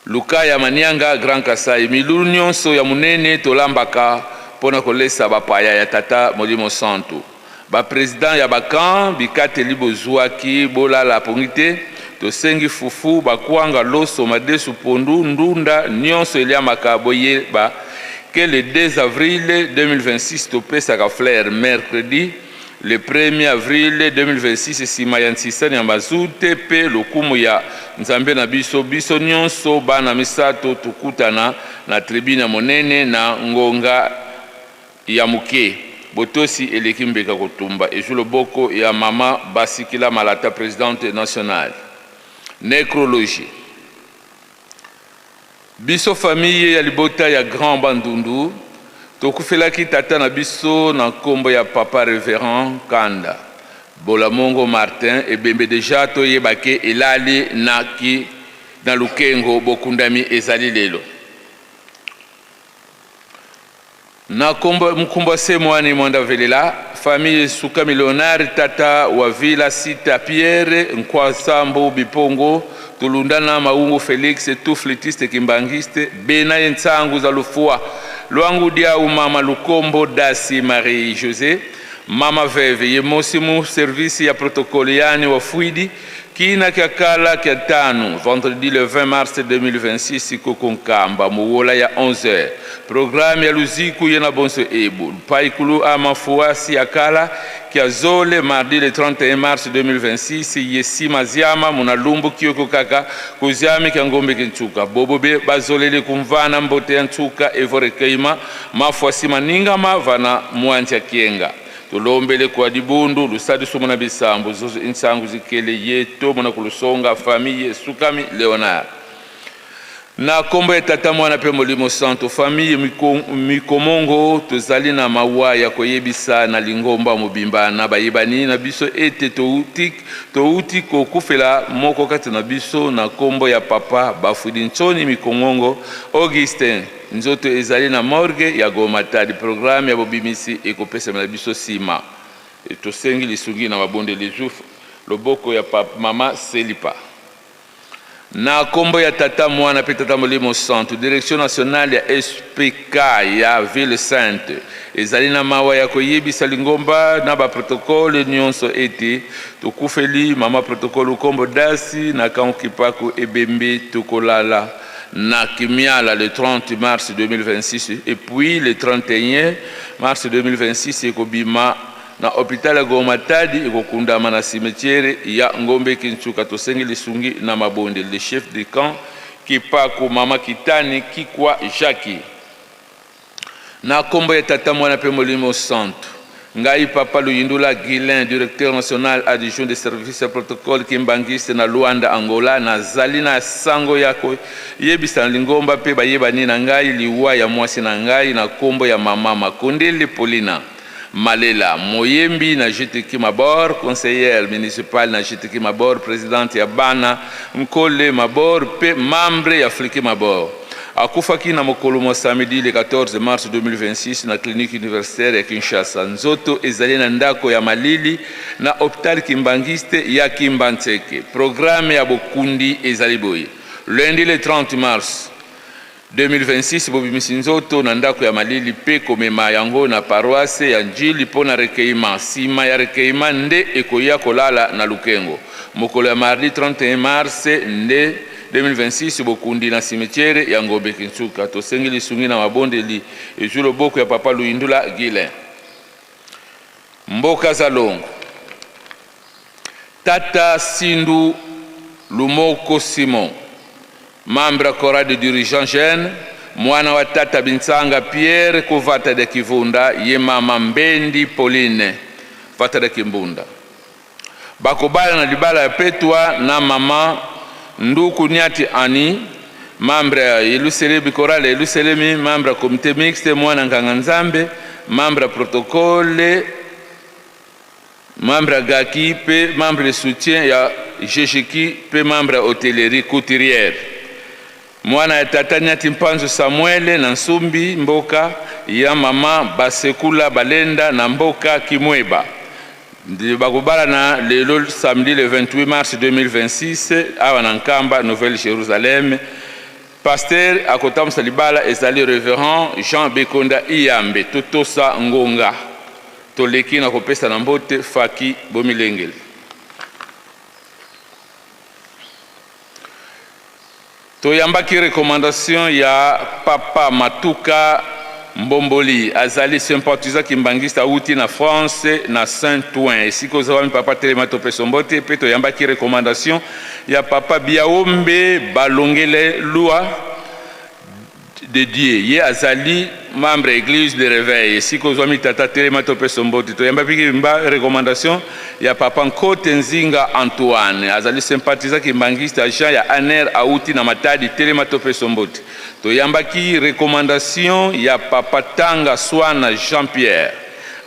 Lukaya Manianga, Grand Kasaï, Milulu nionso ya munene tolambaka pona kolesa bapaya ya Tata Molimo Santu. Ba presidents ya ba camps, bikateli bozuaki bolala pongi te, tosengi fufu, ba kwanga, loso, madesu, pondu, ndunda, nionso eliamaka boyeba ke le 2 avril 2026 topesaka fleur mercredi Le premier avril 2026, sima ya nsisani ya mazute pe lokumu ya Nzambe na biso, biso nionso bana misato tokutana na tribune ya monene na ngonga ya moke. Botosi eleki mbeka kotumba ezwi loboko ya mama Basikila Malata, presidente nationale. Necrologie. Biso famille ya libota ya grand Bandundu tokufelaki tata na biso na nkombo ya papa reverend Kanda Bolamongo Martin ebembe dejà toyeba ke elali na ki na lukengo bokundami ezali lelo. Na kombo Mkumbwa Semwani Mwanda Velela, famille Sukami Leonard tata wa Villa Sita Pierre Nkwa Sambu Bipongo Tulundana Maungu Felix tout flûtiste kimbanguiste Bena ye Nsangu za Lufua Lwangu Diau Mama Lukombo Dasi Marie Josee Mama Veve ye mosi mu service ya protocole yani wa Fuidi Kina kya kala kya tanu, vendredi le 20 mars 2026 koko Nkamba muwola ya 11 heures. Programme ya luziku ye na bonso ebu. Mpaikulu a mafuasi ya kala kya zole mardi le 31 mars 2026 ye sima ziama muna lumbu kioko kaka kuziami kya ngombe kintuka. Bobo be bazolele kumvana mbote ya ntuka evo recueillement mafuasi maningama vana muantia kienga. Tulombele kua dibundu lusadi sumuna bisambu zozo insangu zikele ye to muna kulusonga famille sukami Leonard na kombo ya tata mwana pe molimo santo famille mikomongo tozali na mawa ya koyebisa na lingomba mobimba na bayebani na biso ete touti touti kokufela moko kati na biso na kombo ya papa Bafudi Nsoni Mikongongo Augustin Nzoto ezali na morgue ya Goma Matadi. Programme ya bobimisi ekopesamela biso sima. Tosengi lisungi na mabondeli zu loboko ya mama Selipa. Na kombo ya Tata, Mwana pe Tata Molimo Santu, Direction nationale ya SPK ya Ville Sainte ezali na mawa ya koyebisa lingomba na ba protocole nionso ete tokufeli mama protocole Lukombo Dasi na Camp Kipaku ebembe tokolala na Kimiala le 30 mars 2026 et puis le 31 mars 2026 ekobima na hopital ya Goma Matadi ekokundama na cimetière ya Ngombe Kinsuka. Tosengi lisungi na mabondeli. Le chef de camp Kipaku mama Kitani Kikwa Jacques. Na kombo ya Tata, Mwana pe Molimo Santu. Ngai Papa Luyindula Guylain, directeur national adjoint des services ya protocole kimbanguiste na Luanda, Angola, nazali na sango ya koyebisa na lingomba mpe bayebani na ngai liwa ya mwasi na ngai na kombo ya mama Makondele Paulina Malela, moyembi na GTK Mabor, conseillère municipale na GTK Mabor, presidente ya bana Nkole Mabor mpe membre ya Fliki Mabor. Akufaki na mokolo mwa samedi le 14 mars 2026 na clinique universitaire ya Kinshasa. Nzoto ezali na ndako ya malili na hopital kimbanguiste ya Kimbanseke. Programme ya bokundi ezali boye: lundi le 30 mars 2026, bobimisi nzoto na ndako ya malili mpe komema yango na paroisse ya Ndjili mpo na recueillement. Nsima ya recueillement nde ekoya kolala na Lukengo. Mokolo ya mardi 31 mars nde 2026, bokundi na cimetière ya Ngombe Kinsuka. Tosengi lisungi na mabondeli ezwi loboko ya Papa Luyindula Guylain. Mboka Zalongo. Tata Sindu Lumoko Simon, membre ya chorale de dirigeants jeunes, mwana wa tata Binsanga Pierre Kuvata de Kivunda, ye mama Mbendi Pauline Vata de Kimbunda. Bakobala na libala ya petwa na mama Nduku Niati Annie, membre ya Yelusalemi, chorale ya Yelusalemi, membre ya comité mixte, mwana nganga Nzambe, membre ya protocole, membre ya GAKI mpe membre de soutien ya GGQ mpe membre ya hôtellerie couturière. Mwana ya tata Niati Mpanzu Samuel na Nsumbi mboka ya mama Basekula Balenda na mboka Kimweba. Bakobala na lelo samedi le 28 mars 2026 awa na Nkamba, Nouvelle Jérusalem. Pasteur akotambusa libala ezali Reverend Jean Bekonda Iyambe. Totosa ngonga toleki na kopesa na mbote faki bomilengeli. Toyambaki recommandation ya Papa Matuka Mbomboli, azali sympathisant kimbanguiste, awuti na France na Saint-Ouen. Esika ozwami papa, telema topesa mbote. Mpe toyambaki recommandation ya Papa Biaombe Balongele Lua de Dieu, ye azali membre église de réveil. Esika ozwami tata, telema topesa mbote. Toyambaki mba recommandation ya Papa Nkote Nzinga Antoine, azali sympathisant kimbanguiste, agent ya ANR, awuti na Matadi, telema topesa mbote. Toyambaki recommandation ya Papa Tanga Swana Jean Pierre,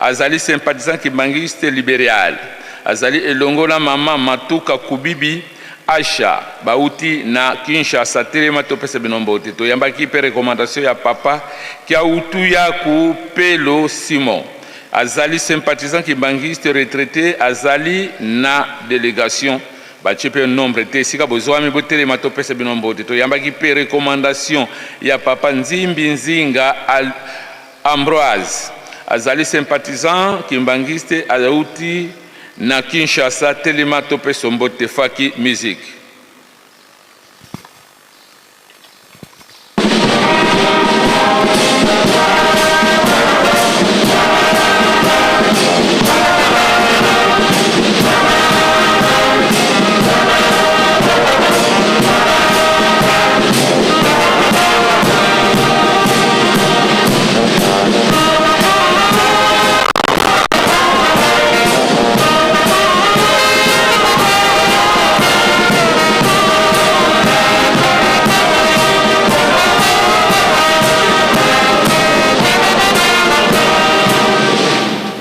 azali sympathisant kimbanguiste libéral, azali elongo na mama Matuka Kubibi Asha, bauti na Kinshasa, telema topesa bino mbote. Toyambaki mpe recommandation ya Papa Kiautuyaku Pelo Simon, azali sympathisant kimbanguiste retraité, azali na délégation, batie mpe nombre te. Esika bozwami, botelema topesa bino mbote. Toyambaki mpe recommandation ya Papa Nzimbi Nzinga Ambroise, azali sympathisant kimbanguiste, auti na Kinshasa, telema topesa mbote. Faki musique.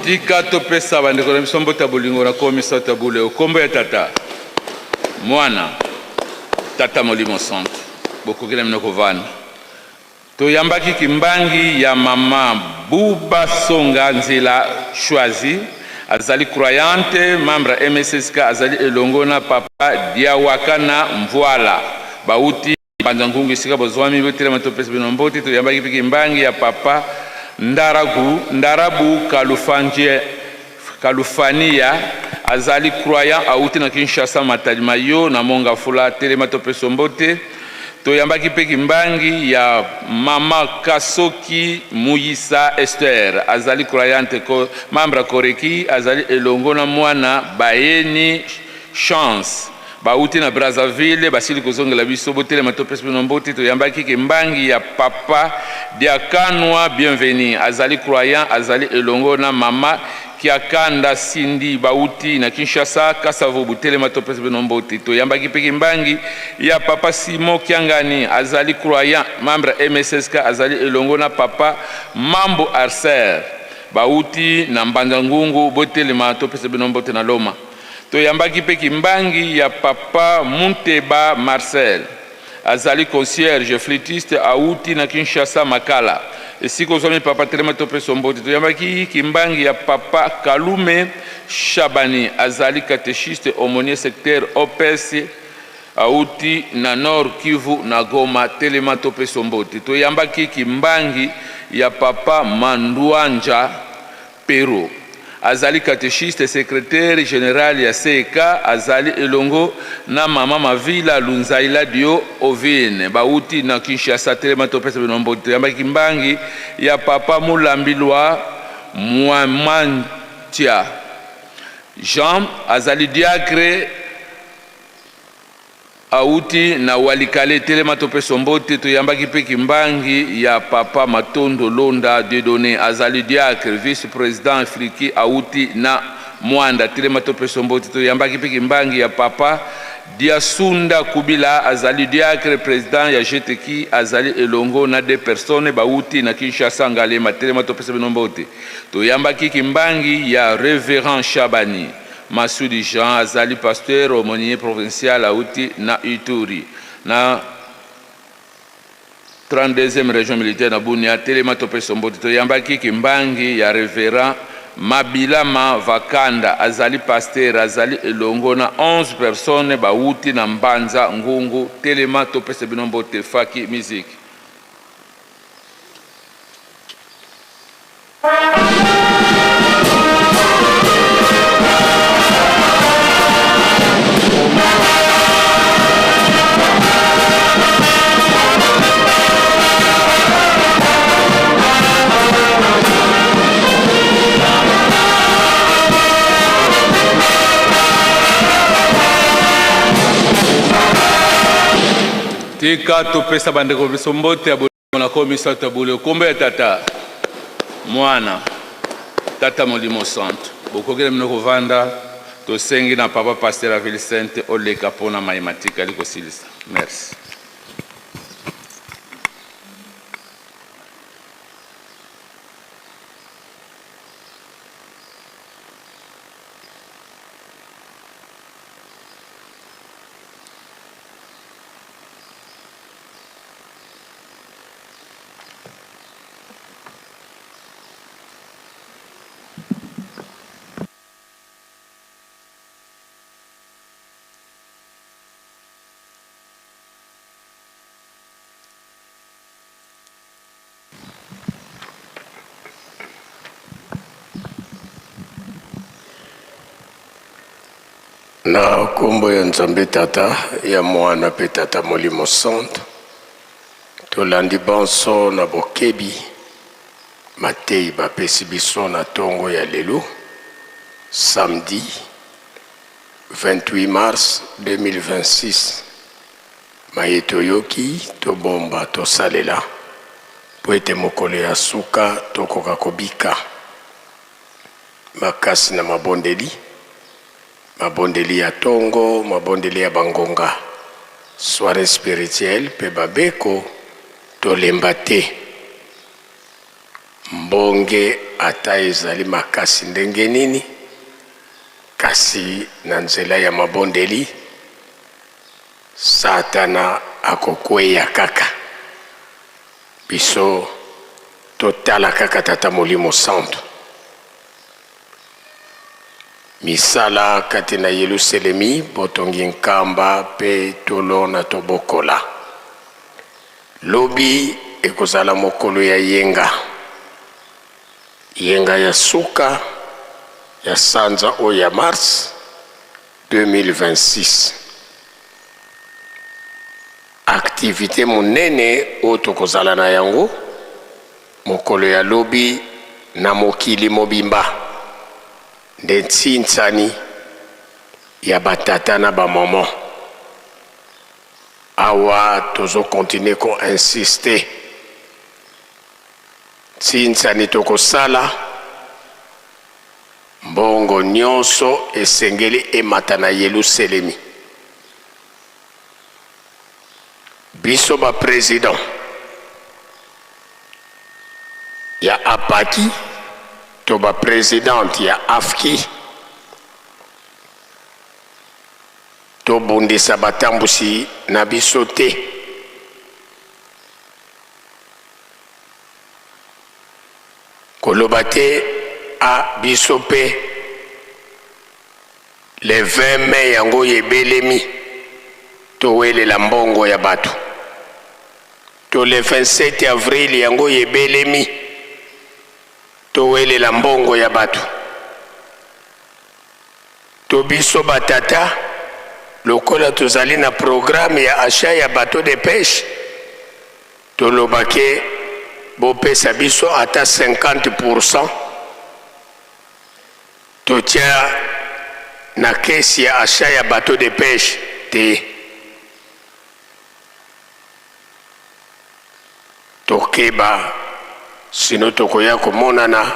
Tika topesa bandeko na biso mbote ya bolingo na komisa tabule okombo ya Tata, Mwana, Tata Molimo Santo. Bokoki na bino kovanda. Toyambaki kimbangi ya mama Buba Songa Nzela Choisi, azali croyante, membre ya MSSK, azali elongo na Papa Diawakana Mvuala, bauti Mbanza Ngungu. Esika bozwami, botelema topesa bino mbote. Toyambaki mpe kimbangi ya Papa Ndaragu Ndarabu Kalufanje Kalufania, azali croyant, auti na Kinshasa, Matadi Mayo na Mongafula, telema topesa mbote. Toyambaki mpe kimbangi ya mama Kasoki Muyisa Esther, azali croyante, membre ya Koreki, azali elongo na mwana Bayeni Chance, bauti na Brazzaville, basili kozongela biso, botelema topesa bino mbote. Toyambaki kimbangi ya Papa Diakanwa Bienvenu, azali croyant, azali elongo na mama Kiakanda Cindy bauti na Kinshasa, Kasavubu telema topesa bino mbote. Toyambaki mpe kimbangi ya papa Simon Kiangani, azali croyant membre ya MSSK, azali elongo na papa Mambo Arser bauti na Mbanza Ngungu, botelema topesa bino mbote na Loma. Toyambaki mpe kimbangi ya papa Munteba Marcel, azali concierge flûtiste awuti na Kinshasa Makala. Esika ozwami papa telema topesa mbote. Toyambaki kimbangi ya papa Kalume Shabani, azali catéchiste aumônier secteur OPS auti na Nord Kivu na Goma, telema topesa mbote. Toyambaki kimbangi ya papa Mandwanja Pero, azali catechiste secretaire general ya CEK, azali elongo na mama Mavila Lunzaila Dio Ovine bauti na Kinshasa, telema topesa bino mbote. Toyambaki kimbangi ya papa Mulambilwa Mwamantia Jean, azali diacre Awuti na Walikale telema topeso mbote. Toyambaki mpe kimbangi ya papa Matondo Londa Dieudonné, azali diacre vice president Afriki awuti na Mwanda telema topeso mbote. Toyambaki mpe kimbangi ya papa Diasunda Kubila, azali diacre president ya GTQ, azali elongo na deux personnes bawuti na Kinshasa Ngalema telema topesa bino mbote. Toyambaki kimbangi ya Reverend Shabani Masudi Jean, azali pasteur aumonier provincial auti na Ituri na 32e region militaire na Bunia telema topesa mbote. Toyambaki kimbangi ya Reverend Mabilama Vakanda, azali pasteur, azali elongo na 11 personnes bawuti na Mbanza Ngungu telema topesa bino mbote. Faki Music. Tika topesa bandeko biso mbote ya Monako misato ya bule kombo ya tata mwana tata molimo santu bokoki na bino kovanda tosengi na papa pasteur ya ville sainte oleka mpona maye matikali kosilisa merci. Na nkombo ya Nzambe Tata, ya Mwana mpe Tata Molimo Santu, tolandi banso na bokebi mateyi bapesi biso na tongo ya lelo samedi 28 mars 2026. Maye toyoki, tobomba, tosalela mpo ete mokolo ya suka tokoka kobika. Makasi na mabondeli, mabondeli ya tongo, mabondeli ya ba ngonga, soiree spirituelle pe ba beko, tolemba te. Mbonge ata ezali makasi ndenge nini, kasi na nzela ya mabondeli, Satana akokweya kaka. Biso totala kaka Tata Molimo Santu. Misala kati na Yeluselemi, botongi nkamba pe tolona tobokola. Lobi ekozala mokolo ya yenga, yenga ya suka ya sanza oyo ya mars 2026. Activite monene oyo tokozala na yango mokolo ya lobi na mokili mobimba nde ntsinsani ya ba tata na ba maman. Awa tozo continuer ko insister ntsinsani tokosala. Mbongo nyonso esengeli emata na Yeluselemi. Biso ba president ya APAKI to ba presidente ya AFKI tobundisa batambusi na biso te. Koloba te a biso pe le 20 mai yango oyo ebelemi towelela mbongo ya bato to le 27 avril yango oyo ebelemi towelela mbongo ya bato to biso batata lokola tozali na programme ya achat ya bateau de pêche Toloba ke bopesa biso ata 50 pourcent totia na caisse ya achat ya bateau de pêche te. Tokeba sinon tokoya komonana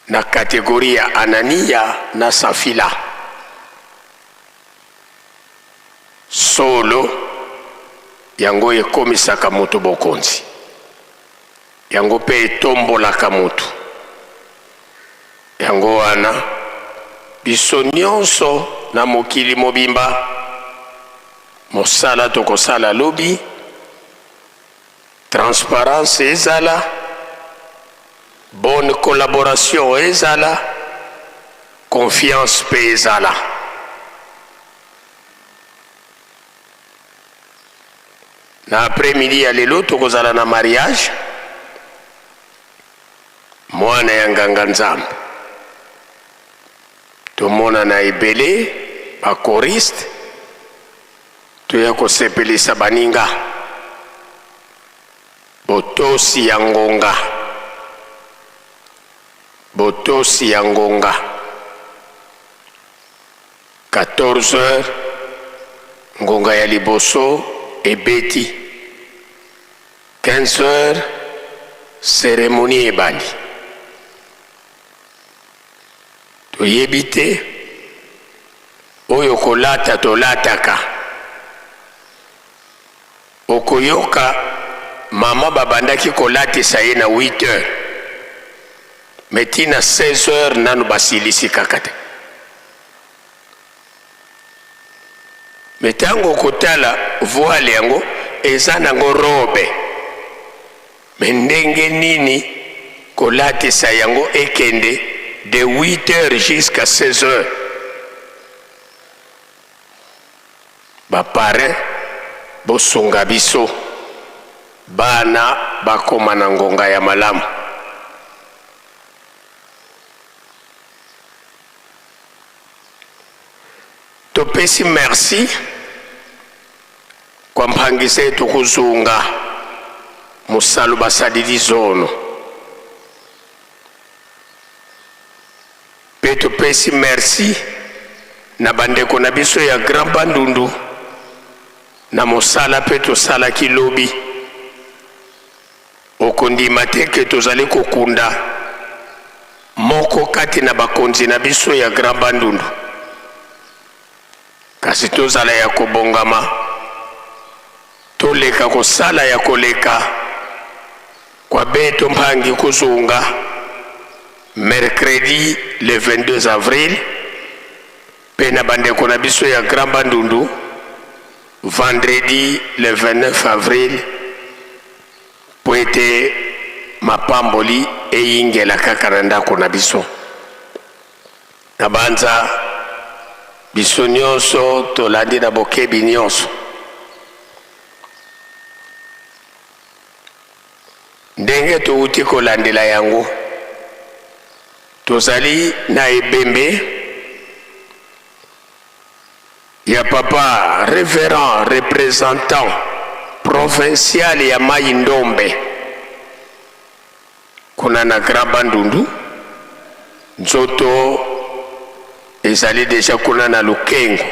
na categorie ya Anania na Safila. Solo, yango ekomisaka moto bokonzi, yango mpe etombolaka moto. Yango wana, biso nyonso na mokili mobimba, mosala tokosala lobi, transparence ezala, bonne collaboration ezala, confiance mpe ezala. Na après midi ya lelo tokozala na mariage mwana ya nganga nzambe tomonana ebele ba choriste toya kosepelisa baninga botosi ya ngonga botosi ya ngonga 14 heures ngonga ya liboso ebeti 15 heures ceremonie ebandi toyebi te oyo kolata tolataka okoyoka mama babandaki kolatisa ye na 8 heures me ti na 16 heures nanu basilisi kaka te me ntango okotala voile yango eza nango robe me ndenge nini kolatisa yango ekende de 8 heures jusqu'à 16 heures ba parrain bosunga biso bana bakoma na ngonga ya malamu Topesi merci kwa mphangisa etu kuzunga musalu basadidi zono pe topesi merci na bandeko na biso ya Grand Bandundu na mosala pe tosalaki lobi. Okondima te ke tozali kokunda moko kati na bakonzi na biso ya Grand Bandundu. Kasi tozala ya kobongama, toleka kosala ya koleka kwa beto mpangi kuzunga mercredi le 22 avril pe na bandeko na biso ya Grand Bandundu Vendredi le 29 avril mpo ete mapamboli eyingela kaka na ndako na biso. Nabanza biso nyonso tolandi na bokebi nyonso ndenge towuti kolandela yango. Tozali na ebembe ya papa reverend representant provincial ya Mayi Ndombe kuna na Grand Bandundu, nzoto ezali deja kuna na Lukengo.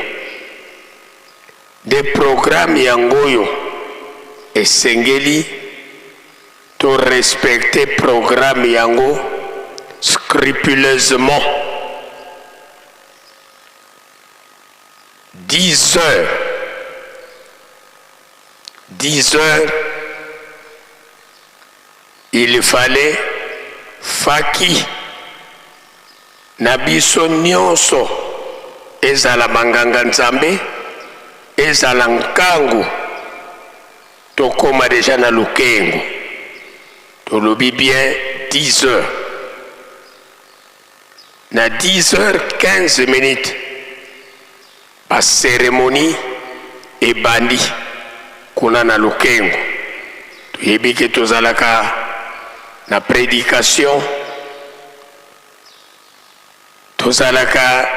Nde programme yango oyo esengeli to respecter programme yango. Scrupuleusement, 10 heures, 10 heures, il fallait faki na biso nyonso, ezala banganga Nzambe, ezala nkangu, tokóma deja na Lukengo. Tolobi bien 10 heures. Na 10 heures 15 minutes, bacérémonie ebandi kuna na Lukengo. Toyebi ke tozalaka na prédication, tozalaka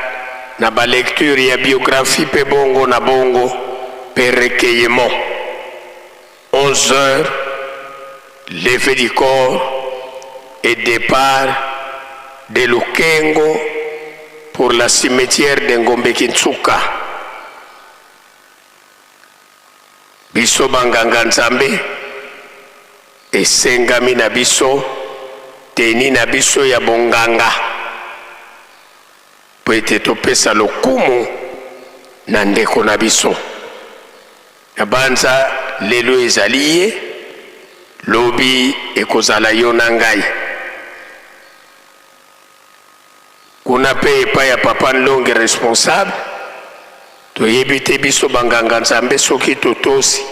na balecture ya biographie mpe bongo na bongo, mpe recueillement. 11 heures, levée du corps et départ de Lukengo pour la cimetière de Ngombe Kintsuka. Biso banganga Nzambe, esengami na biso tenue na biso ya bonganga po ete topesa lokumu na ndeko na biso. Na banza lelo ezali ye, lobi ekozala yo na ngai. Kuna mpe epai ya papa Nlongi responsable, toyebi te biso banganga Nzambe soki totosi,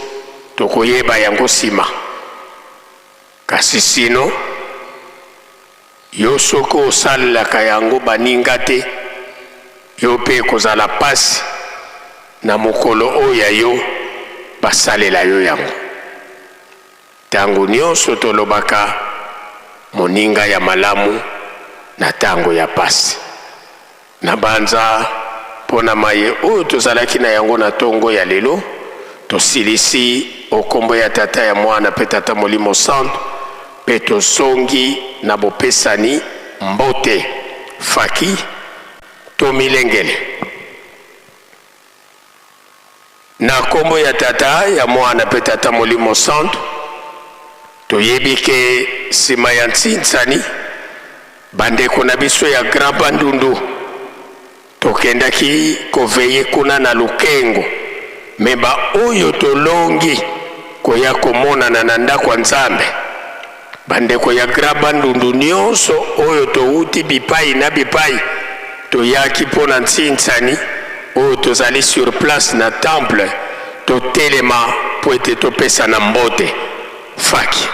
tokoyeba yango nsima. Kasi sino yo soki osalelaka yango baninga te, yo mpe ekozala mpasi na mokolo oyo ya yo basalela yo yango. Ntango nyonso tolobaka moninga ya malamu na ntango ya pasi. Na banza mpo na maye oyo tozalaki na yango na ntongo ya lelo, tosilisi o nkombo ya Tata, ya Mwana mpe Tata Molimo Santu, mpe tozongi na bopesani mbote. Faki tomilengele. Na nkombo ya Tata, ya Mwana mpe Tata Molimo Santu, toyebi ke nsima ya ntsinsani, bandeko na biso ya Grand Bandundu tokendaki koveiller kuna na Lukengo, me baoyo tolongi koya komonana na ndako ya Nzambe, bandeko ya Grand Bandundu nyonso oyo touti bipai na bipai, toyaki mpo na ntsinsani oyo tozali sur place na temple, totelema mpo ete topesana mbote. Faki.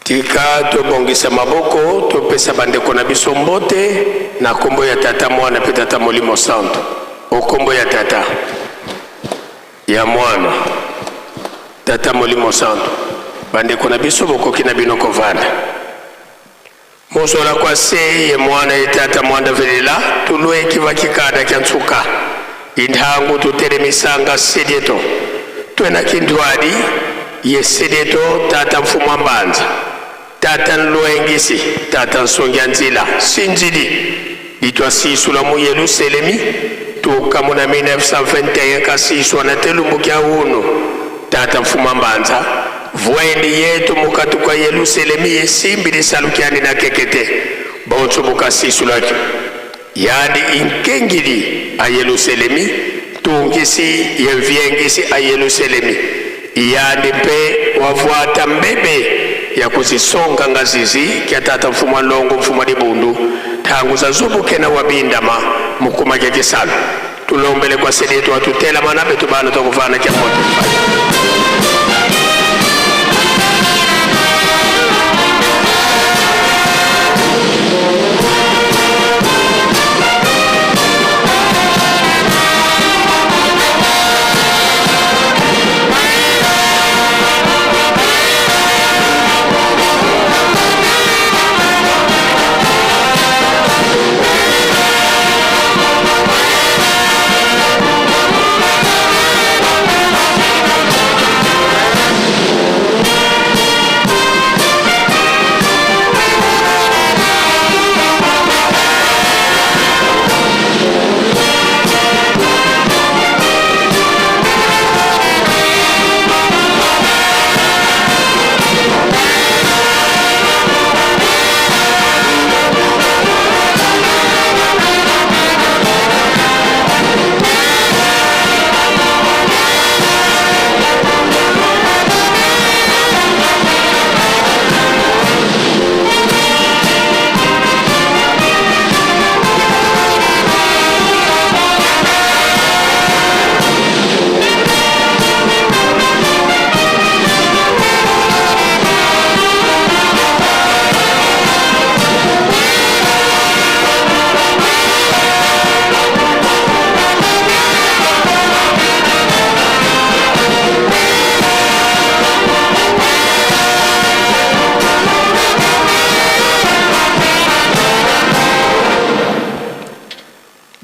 Tika tobongisa maboko, topesa bandeko na biso mbote na nkombo ya Tata, Mwana mpe Tata Molimo Santo. O nkombo ya Tata, ya Mwana, Tata Molimo Santo. Bandeko na biso, bokoki na bino kovanda. Mozola kwa se ye Mwana ye Tata mwanda velela tulweki vakikada kya nsuka inthangu tutelemisanga sedieto twena kindwadi ye sedieto Tata mfumu wa mbanza Tata nlwengisi Tata nsongi ya nzila sinzili litwasisula mu Yeluselemi tuka muna 1921 kasiswa na telumbu kya unu Tata mfumu wa mbanza vwendi yetu mukatuka Yeluselemi yesimbi lisalukyani na kekete bonso bukasisulaki yandi inkengili a Yeluselemi tungisi yemviengisi a Yeluselemi yandi mpe wavwata mbebe ya kuzisonga ngazizi kya Tata mfumu wa longo mfumu wa dibundu tangu zazubukena wabindama mukuma kya kisalu tulombele kwa sedi yetu watutelama na betu bana twakuvana kya moto.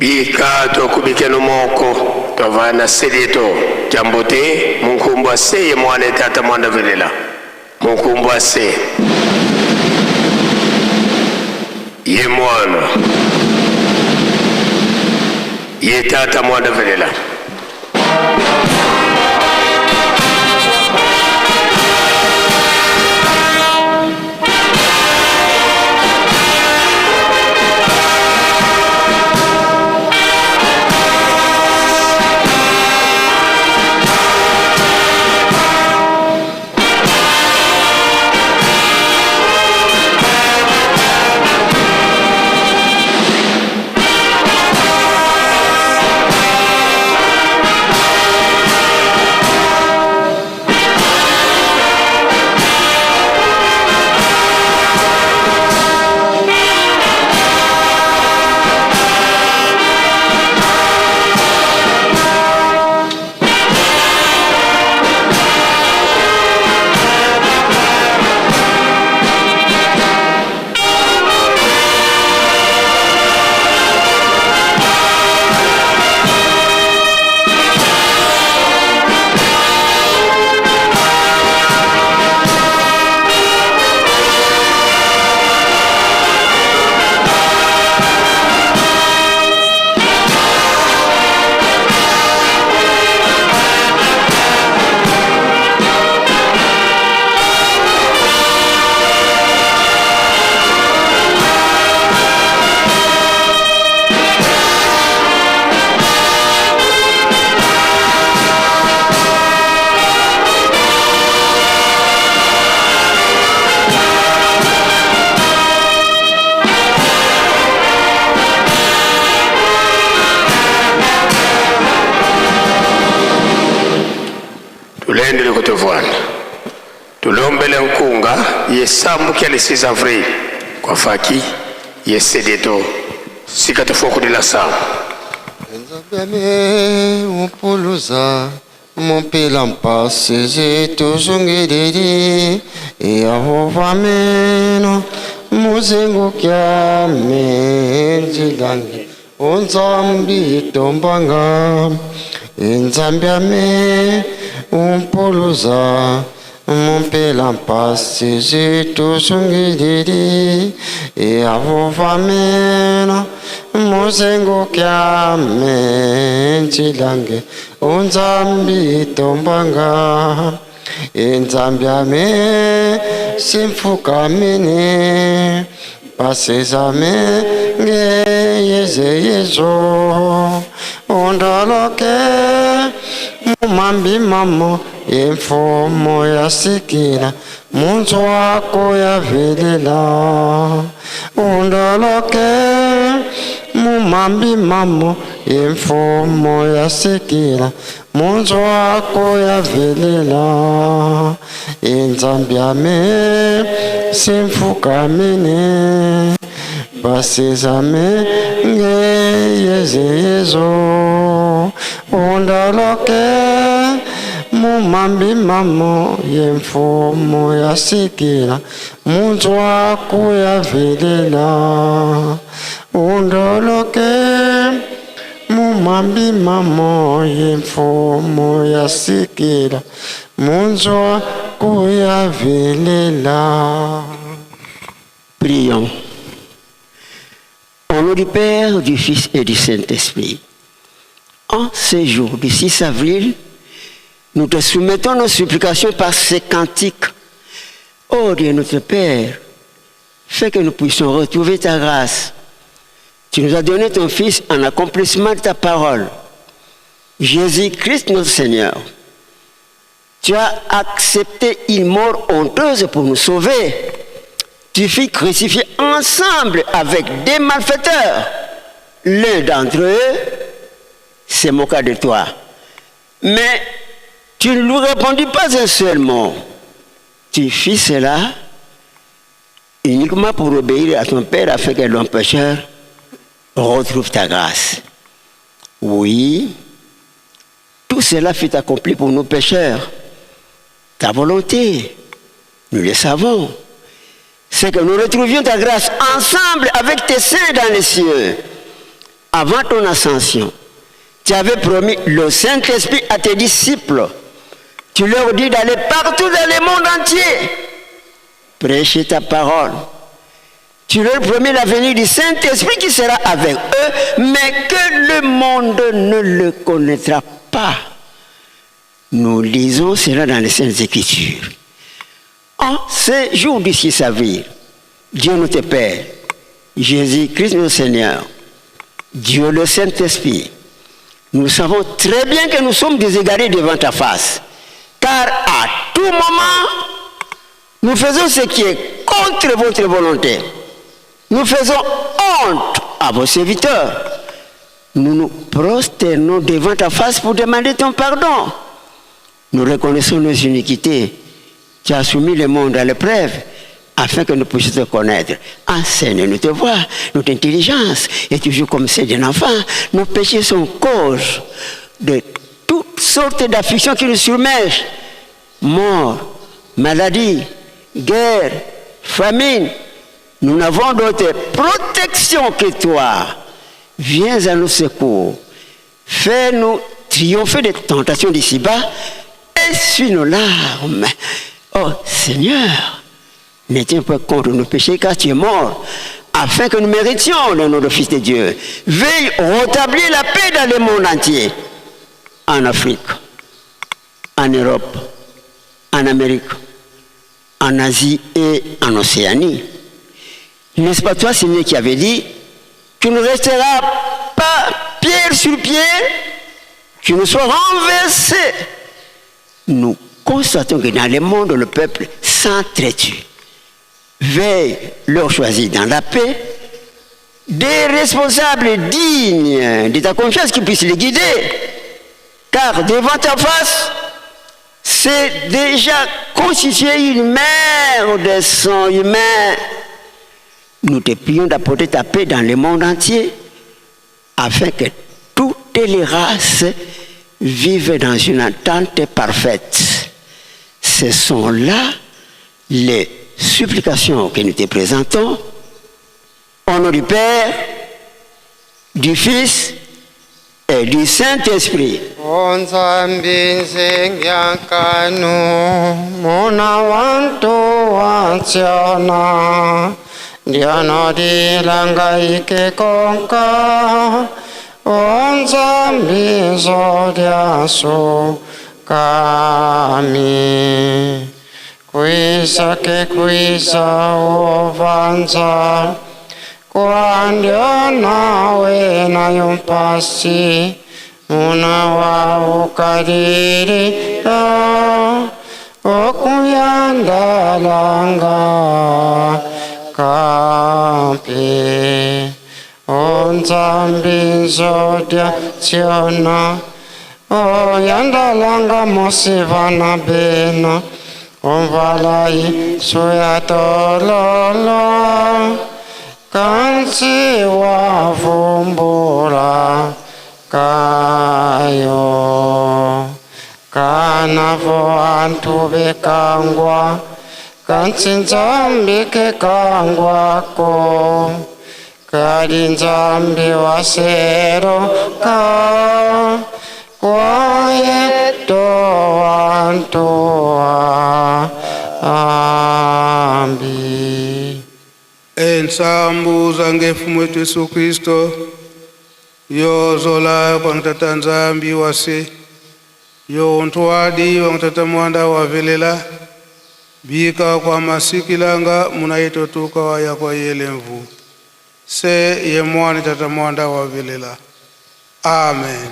Bika tokubikeno moko tovanda selieto jambo te munkumbu ase ye mwana tata mwanda velela munkumbu ase ye mwana ye tata mwanda velela. Tulendele kutovwana tulombele nkunga yesambukia le 6 avril kwa faki yesedeto sika tofokudila samu. Nzambe upuluza mupila mpasi zituzungilili Yehova meno muzingukia menjilange unzambi tombanga Nzambe ame umpuluza mumpela mpasi zituzungilili Yehova meno muzingukia menjilange unzambi tombanga Nzambi ame simfukamene pasizame ngeyeze yezo undoloke mumambi mamo imfumo yasikila munzu wako yavelela undoloke mumambi mamo imfumo yasikila munzu wako yavelela inzambi ame simfukamene basizame ngeyeze yezo undoloke mumambi mamo yemfumo yasikila munzu wako yavelela undoloke mumambi mamo yemfumo yasikila munzu wako yavelela. Prions. Au nom du Père, du Fils et du Saint-Esprit, en ce jour du 6 avril, nous te soumettons nos supplications par ces cantiques. Ô Dieu notre Père, fais que nous puissions retrouver ta grâce. Tu nous as donné ton Fils en accomplissement de ta parole. Jésus-Christ notre Seigneur, tu as accepté une mort honteuse pour nous sauver. Tu fus crucifié ensemble avec des malfaiteurs. L'un d'entre eux se moqua de toi. Mais tu ne lui répondis pas un seul mot. Tu fis cela uniquement pour obéir à ton Père afin que l'homme pécheur retrouve ta grâce. Oui, tout cela fut accompli pour nous pécheurs. Ta volonté, nous le savons, c'est que nous retrouvions ta grâce ensemble avec tes saints dans les cieux. Avant ton ascension, tu avais promis le Saint-Esprit à tes disciples. Tu leur dis d'aller partout dans le monde entier, prêcher ta parole. Tu leur promets la venue du Saint-Esprit qui sera avec eux, mais que le monde ne le connaîtra pas. Nous lisons cela dans les Saintes Écritures. En ce jour du 6 avril, Dieu notre Père, Jésus-Christ notre Seigneur, Dieu le Saint-Esprit, nous savons très bien que nous sommes déségarés devant ta face, car à tout moment, nous faisons ce qui est contre votre volonté. Nous faisons honte à vos serviteurs. Nous nous prosternons devant ta face pour demander ton pardon. Nous reconnaissons nos iniquités. Tu as soumis le monde à l'épreuve afin que nous puissions te connaître. Enseigne-nous te voir, notre intelligence est toujours comme celle d'un enfant. Nos péchés sont cause de toutes sortes d'afflictions qui nous submergent. Mort, maladie, guerre, famine. Nous n'avons d'autre protection que toi. Viens à nos secours. Fais-nous triompher des tentations d'ici-bas. Essuie nos larmes. Oh Seigneur, ne tiens pas compte de nos péchés car tu es mort, afin que nous méritions le nom de Fils de Dieu. Veuille rétablir la paix dans le monde entier, en Afrique, en Europe, en Amérique, en Asie et en Océanie. N'est-ce pas toi, Seigneur, qui avait dit qu'il ne restera pas pierre sur pierre, qu'il ne soit renversé? Nous constatons que dans le monde, le peuple s'entretue. Veille leur choisir dans la paix des responsables dignes de ta confiance qui puissent les guider. Car devant ta face, c'est déjà constitué une mer de sang humain. Nous te prions d'apporter ta paix dans le monde entier, afin que toutes les races vivent dans une entente parfaite. Ce sont là les supplications que nous te présentons. Au nom du Père, du Fils et du Saint-Esprit. Nzambi nzengyakanu muna wantu wansiona ndiono dilangaike konka Nzambi zodiasu kami Kwisa ke kwisa ovanza Kwandiona wena yumpasi Muna wa ukadirira Okuyandalanga kampi Onzambi nzodia tsiona Oyandalanga mosivana bena Omvalai suyatololo Kansi wavumbula kayo Kanavo antu bekangwa Kansi nzambi kekangwako Kadi nzambi waseroka Kwayeto antu ambi. Ensambu zange mfumu wetu Yesu Kristo yozola kwangitata Nzambi wase yontwadi wangitata mwanda wavelela bika kwa masikilanga munaitotuka waya kwa yele mvu se ye mwana tata mwanda wavelela. Amen.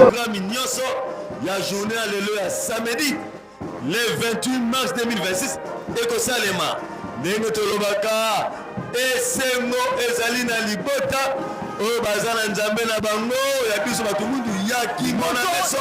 Programme nyonso ya journée ya lelo ya samedi le 28 mars 2026 ekosalema ndenge tolobaka esengo ezali na libota oyo baza na nzambe na bango ya biso bato mwindu ya kimona meso.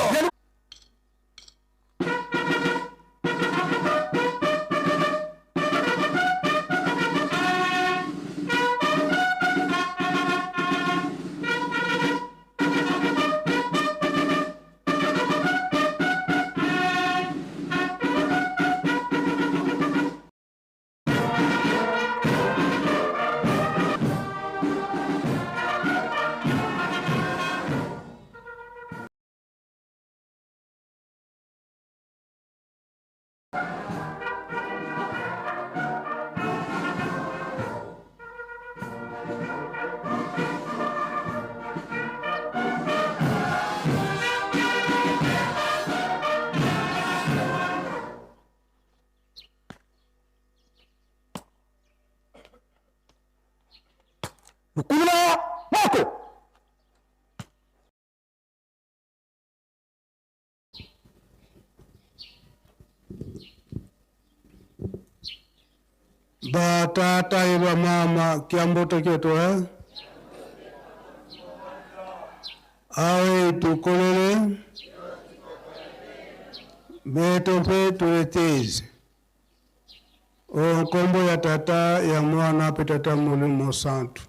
Lukulula moko. Ba tata ye ba mama kiamboto kioto eh? Awe tukolele beto mpe tuletezi o nkombo ya tata ya mwana mpe tata molimo santu.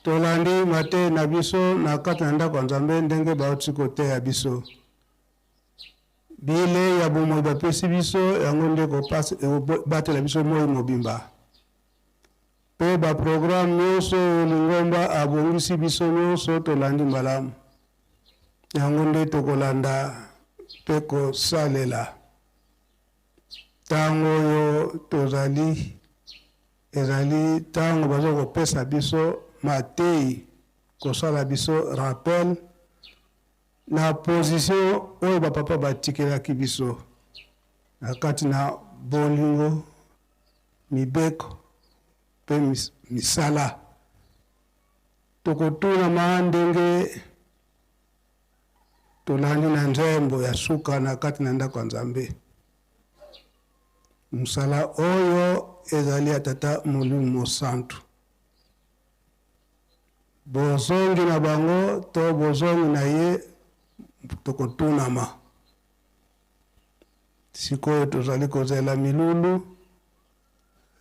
Tolandi mateyi na biso na kati na ndako ya Nzambe ndenge bauti koteya biso. Bilei ya bomoi bapesi biso, yango nde ekobatela biso moi mobimba. Mpe ba programme nyonso oyo lingomba abongisi biso nyonso tolandi malamu. Yango nde tokolanda mpe kosalela. Ntango oyo tozali Ezali tango baza kopesa biso mateyi, kosala biso rappel na position oyo ba papa batikelaki biso na kati na bolingo, mibeko mpe misala. Tokotunama ndenge tolandi na nzembo ya suka na kati na ndako ya Nzambe. Mosala oyo ezali ya Tata Molimo Mosantu. Bozongi na bango to bozongi na ye tokotunama. Sikoyo tozali kozela milulu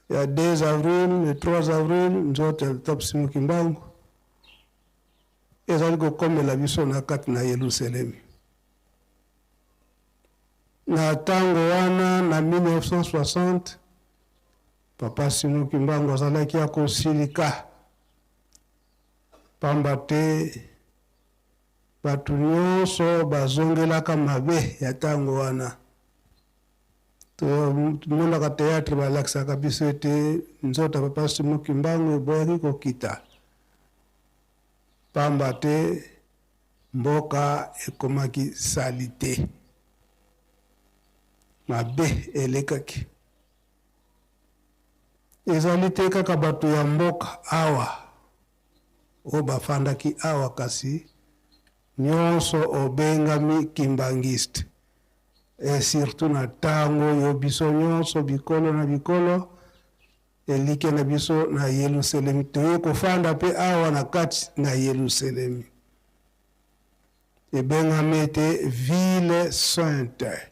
ya 2 avril, le 3 avril, nzoto ya Tata Simon Kimbangu ezali kokomela biso na kati na Yelusalemi. Na tango wana na 1960, Papa Simon Kimbangu azalaki ya kosilika pamba te bato nyonso bazongelaka mabe ya tango wana. Tomonaka theatre balakisaka biso ete nzoto ya Papa Simon Kimbangu eboyaki kokita pamba te mboka ekomaki salite. Mabe elekaki. Ezali te kaka bato ya mboka awa oyo bafandaki awa kasi nionso obengami kimbanguiste et surtout na tango oyo biso nionso bikolo na bikolo elikya na biso na Yeluselemi toye kofanda pe awa na kati na Yeluselemi ebengami ete ville sainte.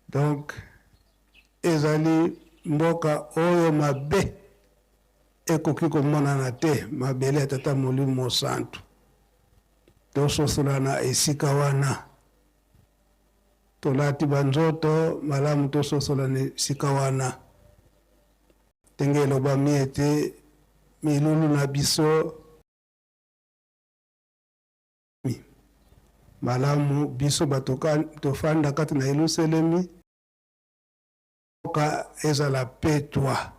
Donc ezali mboka oyo mabe ekoki komonana te, mabele ya Tata Molimo Mosantu. Tososola na esika wana. Tolati ba nzoto malamu, tososola na esika wana. Ndenge elobami ete milulu na biso Malamu biso bato tofanda kati na Yelusalemi, mboka ezala petwa.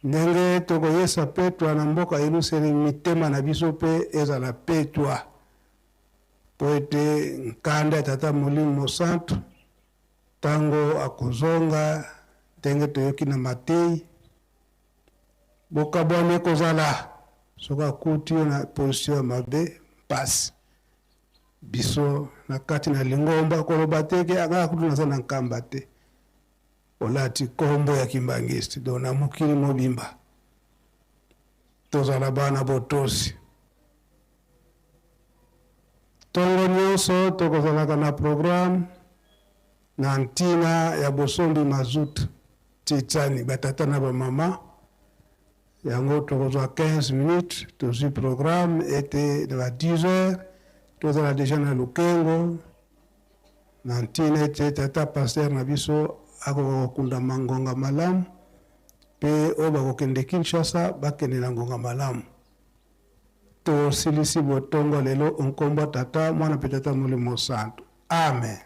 Ndenge tokoyesa petwa na mboka Yelusalemi, mitema na biso mpe ezala petwa, mpo ete nkanda ya Tata Molimo Mosantu ntango akozonga, ndenge toyoki na mateyi, Bokabwani ekozala soki akuti yo na position ya mabe mpasi. Biso na kati na lingomba koloba te ke nga kutu naza na Nkamba te. Olati kombo ya kimbanguiste donc na mokili mobimba tozala bana botosi. Tongo nionso tokozalaka na programme na ntina ya bosombi mazout Titsani ba tata na ba mama yango tokozwa 15 minutes tozwi programme ete na ba 10 heures tozala deja na Lukengo na ntina ete tata pasteur na biso akoka kokundama ngonga malamu mpe oyo bakokende Kinshasa bakende na ngonga malamu. Tosilisi botongo lelo o nkombo ya Tata, Mwana mpe Tata Molimo Santu. Amen.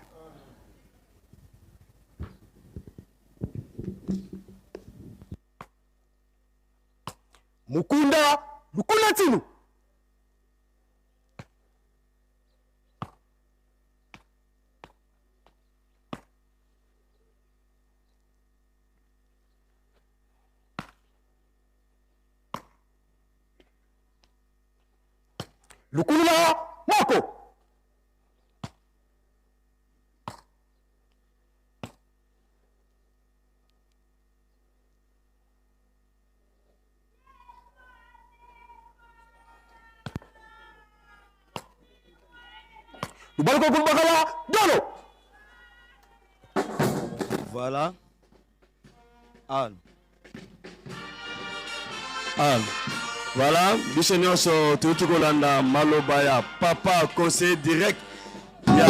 Mukunda lukuna ntinu. Lukulula moko. Lubaluka kulubakala dolo. Voilà. Al. Al. Voilà, biso nyonso touti kolanda maloba ya papa conseiller direct ya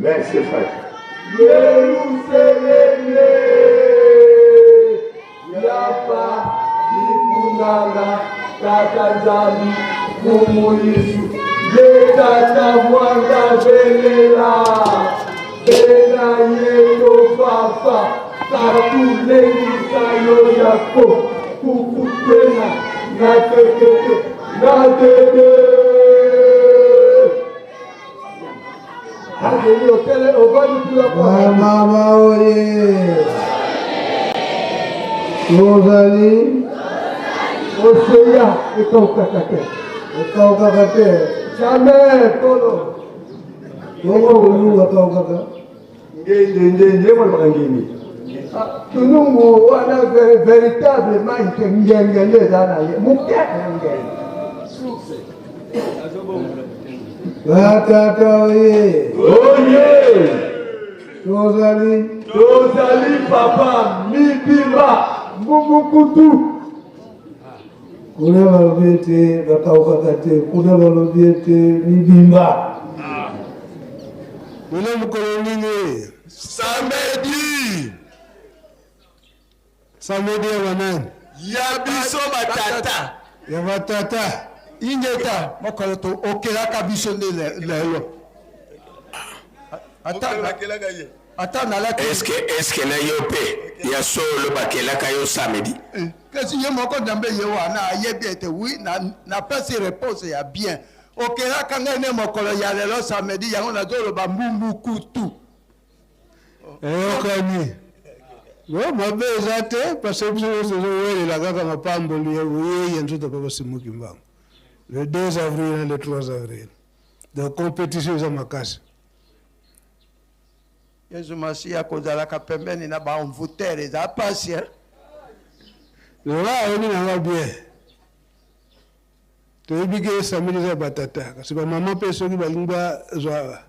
Merci frère. Yerusaleme yapa likunanga tata Nzambi Mfumu Yesu ye tata mwanga belela bena ye tofafa katulengisa yo yako kukutena na tekete na tete Mama oye tozali oseya ekaukaka te ekaukaka te jamais kolo bongo kolunga kaukaka ngengengenye balobaka ngenge ah, tunungu wana véritable mai te ngenge nde eza na ye moke na ngenge Batata oye! Oye! Tozali! Tozali papa mibimba mbumukutu. Kuna balobi ete bakaukaka te, kuna balobi ete mibimba. Lelo mokolo nini? Samedi. Samedi ya banani? Ya biso batata. Ya batata. Ingeta mokolo to okelaka biso nde lelo. Ata nalaki. Eske eske na yo pe ya solo bakelaka yo samedi? Eh, kasi ye moko Nzambe ye wana ayebi ete oui napesi na repose ya bien. Okelaka ngai nde mokolo ya lelo samedi yango nazoloba mbumbu kutu. Eyokani. Bo mabe eza te parce que biso nyonso tozowelela kaka mapamboli ya boyei ya nzoto Papa Simon Kimbangu le 2 avril na le 3 avril. Donc competition eza makasi. Yesu Masiya kozalaka pembeni na ba envouteur eza pasi hein. Lola ayebi na nga bien. Toyebi ke samedi eza ba tata kasi ba mama pe soki balingi bazwa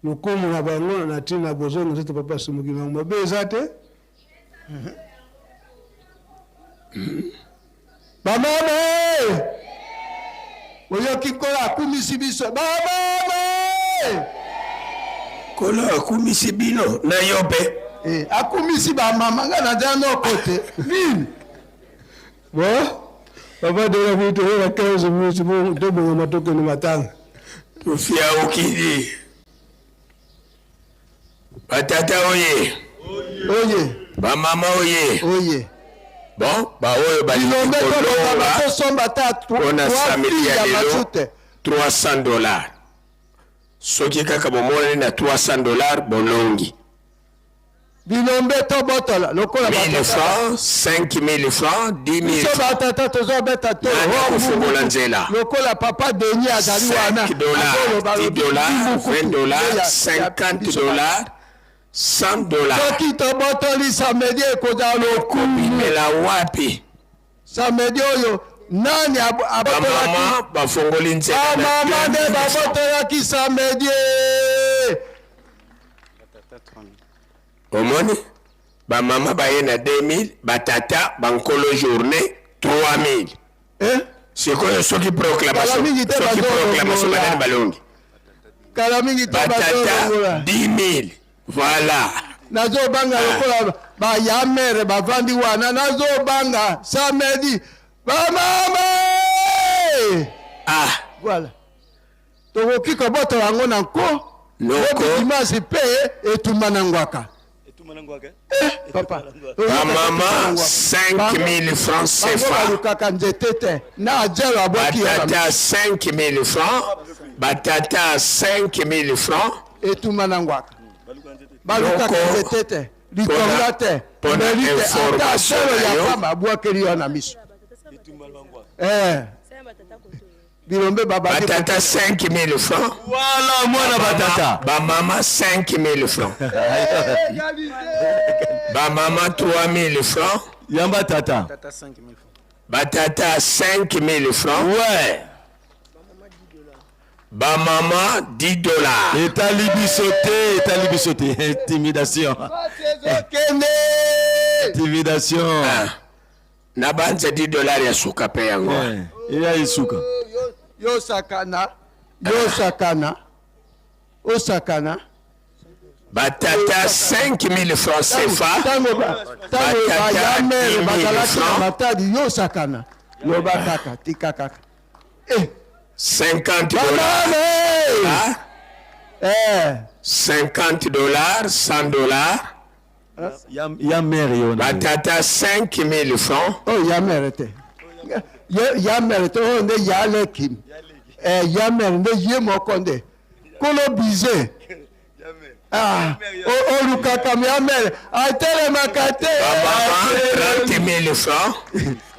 Lokumu na bango na ntina ya bozongi nzoto Papa Sumuki Mangu mabe eza te. Bamama oyoki Nkolo akumisi biso bamama. Nkolo akumisi bino na yo mpe. Eh, akumisi bamama ngai naza noko te nini Bon, papa de la vie toyeba 15 minutes bo tobongama tokende matanga. Tofia okidi. Batata oye. Oye. Bamama oye. Oye. Bon, baoyo balingi kolonga tosomba ata mpona samedi ya lelo 300 dollars. Soki kaka bomonani na 300 dollars bolongi. Bilombe tobotola lokola 1000 francs, 5000 francs, 10000 biso batata tozobeta to Nani akofungola nzela? lokola papa Denis azali wana 5 dollars, 10 dollars, 20 dollars, 50 dollars, 100 dollars. Soki tobotoli samedi ekozala lokumu. Bimela wapi? Samedi oyo nani abotolaki? Bamama bafongoli nzela. Bamama nde babotolaki samedi. Omoni ba mama baye na 2000 ba tata ba nkolo journée 3000 eh? Sikoyo soki proclamation soki proclamation banani balongi kala mingi te batata 10000 voilà nazobanga ah. lokola bayamere bavandi wana nazobanga samedi bamama ah. voilà Tokoki kobotola yango na nko. Noko. Dimanche mpe etumba na ngwaka. Eh, papa. Ba mama 5000 francs CFA. Balukaka nzete te na ajelo abwaki yo. Batata 5000 francs, batata 5000 francs. Etumba na ngwaka. Balukaka nzete te, litonga te, mbeli te, ata ajelo ya pamba abwakeli yo na miso. Eh. Bilombe babandi Batata 5000 francs. Voilà mwana batata. Ba mama 5000 francs. Ba mama 3000 francs. Yamba tata. Batata 5000 francs. Ouais. Ba mama 10 dollars. Etali biso te, etali biso te. Intimidation. Intimidation. Ah. Na banza 10 dollars ya suka pe yango. Eh, eya esuka. Yo sakana, yo sakana, osakana. Batata 5000 francs CFA. Tango ba ya mere bazalaki na Matadi yo sakana. Loba kaka tika kaka. Eh 50 dollars. Eh 50 dollars, 100 dollars. Ya, ya mère yo. Batata 5000 francs. Oh ya mère te. Ya, ya mère te oh nde ya leki. Eh ya mère nde ye moko nde. Kolo bize. Ah, olukaka ya mère atelemaka te. Bamama 30 000 francs.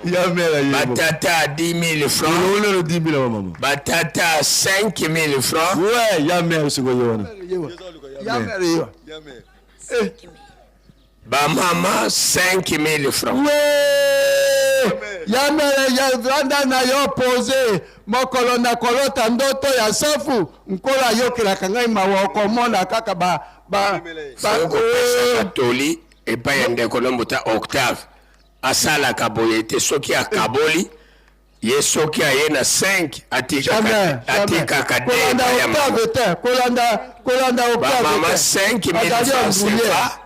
Ya mère ye. Batata 10 000 francs. Lolo 10 000 mama. Batata 5 000 francs. Ouais, ya mère sikoyo wana. Ya mère yo. Ya mère. Bamama 5000 francs. Ya mere ya vanda na yo pose mokolo na kolota ndoto ya safu nkolo ayokelaka ngai mawa okomona kaka ba ba ba toli epai ya ndeko na mbuta Octave asalaka boye te soki akaboli ye soki aye na 5 atikaka atikaka kolanda octave te kolanda kolanda octave bamama 5000 francs CFA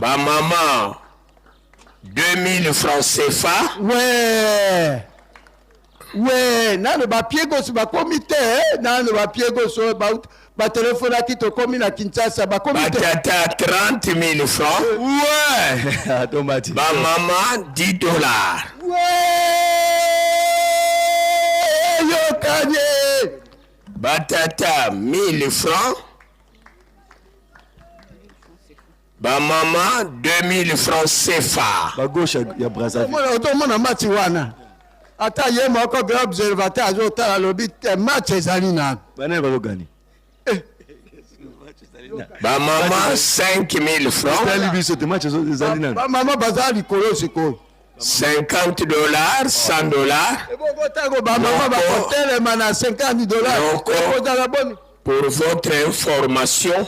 bamama 2000 francs CFA ouais we nano bapiegos bakomi te eh? nano bapiegos oyo batelefonaki tokomi na kinshasa bakomi te batata 30 000 francs ouais tomati bamama 10 dollars ouais yokanye batata 1000 francs bamama 2000 francs CFA bagauche ya Brazzaville otomona match wana ata ye moko grand observateur azotala alobi te match ezali nano banani bazogani eh. bamama 5000 francs biso te match ezali nano bamama baza likolo sikoyo 50 dollars 100 dollars ebongo ntango bamama bakotelema na 50 dollars ekozala boni pour votre information,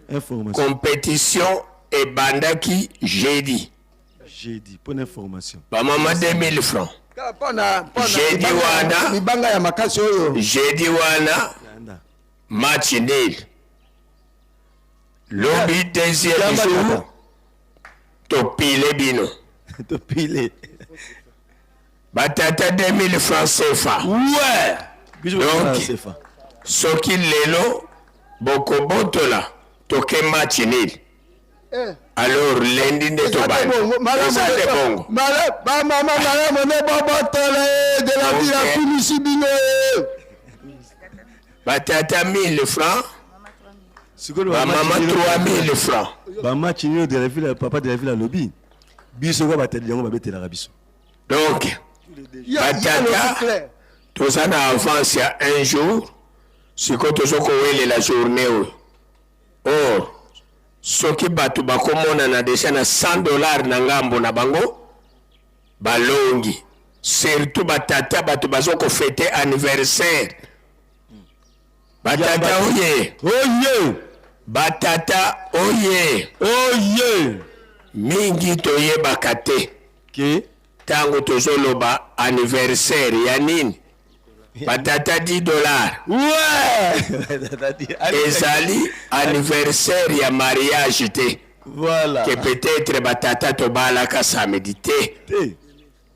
information. Compétition ebandaki jeudi. Jeudi pour information. Bamama 2000 francs. Jeudi wana mibanga ya makasi oyo. Jeudi wana match nul. Lobi deuxième jour topile bino. Topile. Batata 2000 francs CFA. Ouais. Donc soki lelo bokobotola toke match nul. Eh. Alors lundi nde tobandi. Eza nde bongo. Bamama malamu nde bobotola eh, de la vie akumisi bino. Eh. Batata 1000 francs. Bamama 3000 francs. Bamatch nul de la ville papa de la ville alobi biso kwa batali yango babetelaka biso. Donc batata toza na avance ya un jour sikoyo tozo kowelela journée oyo or soki bato bakomonana deja na 100 dollars na ngambo na bango balongi surtout batata bato bazo kofete anniversaire batata oye oye batata oye oye mingi toyebaka te ke ntango tozoloba anniversaire ya nini batata 10 dollars ouais ezali anniversaire ya mariage te voilà ke peut-être batata tobalaka samedi te te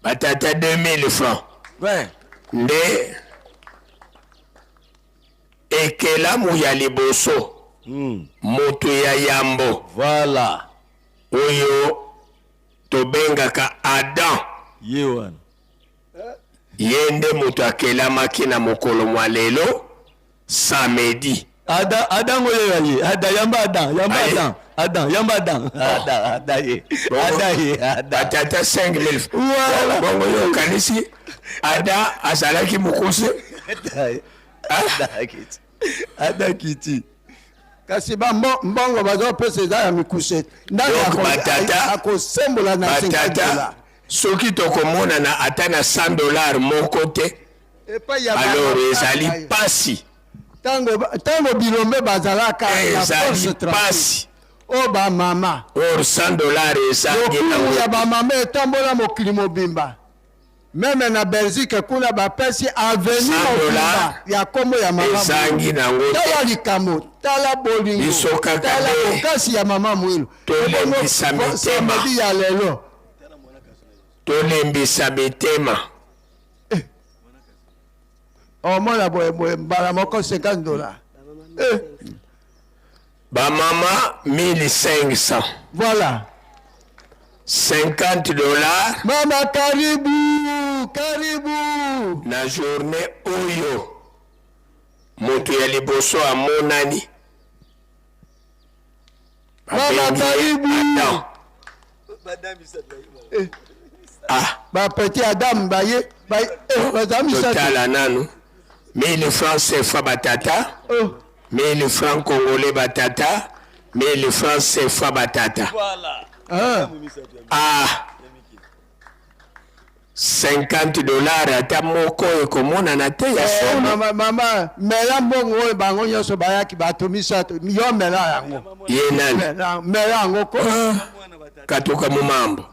batata 2000 francs ouais nde ekelamu ya liboso moto ya yambo voilà oyo tobengaka Adam ye wana ye nde moto akelamaki na mokolo mwa lelo samedi. Adam Adam oyo ya ye Adam yamba Adam yamba Adam Adam yamba Adam Adam Adam ye Adam ye Adam batata 5000 voilà bongo yo okanisi Adam azalaki mokuse Adam kiti Adam kiti kasi ba mbongo bazopesa eza ya mikuse ndani akosembola na batata soki tokomonana ata na 100 dollar moko te alors ezali pasi ntango bilombe bazalaka ezali pasi oyo bamama or 100 dollar ezangi lokumu ya bamama etambola mokili mobimba. Meme na Belgique kuna bapesi avenue 100 mobimba dollars ya kombo ya mama ezangi Mwilu. nango te. Tala likambo, tala bolingo, Biso kaka tala nde bokasi ya mama Mwilu. tolembisa Ebongo, mitema. samedi ya lelo Tolembisa mitema. Omona boye boye mbala moko 50 dollars. Eh. Ba mama 1500. Voilà. 50 dollars. Mama karibu, karibu. Na journée oyo moto ya liboso amonani. Mama karibu. Eh. Ah. Ba petit Adam baye, baye eh, baza misato. Totala nanu 1000 francs CFA batata. Oh. 1000 francs congolais batata, 1000 francs CFA batata. Ah. Ah. 50 dollars ata moko ekomonana te ya Eh, solo. mama, mama, mela mbongo oyo bango nyonso bayaki bato misato, yo mela yango. Ye nani? Mela, mela yango ko. Katuka mumambo.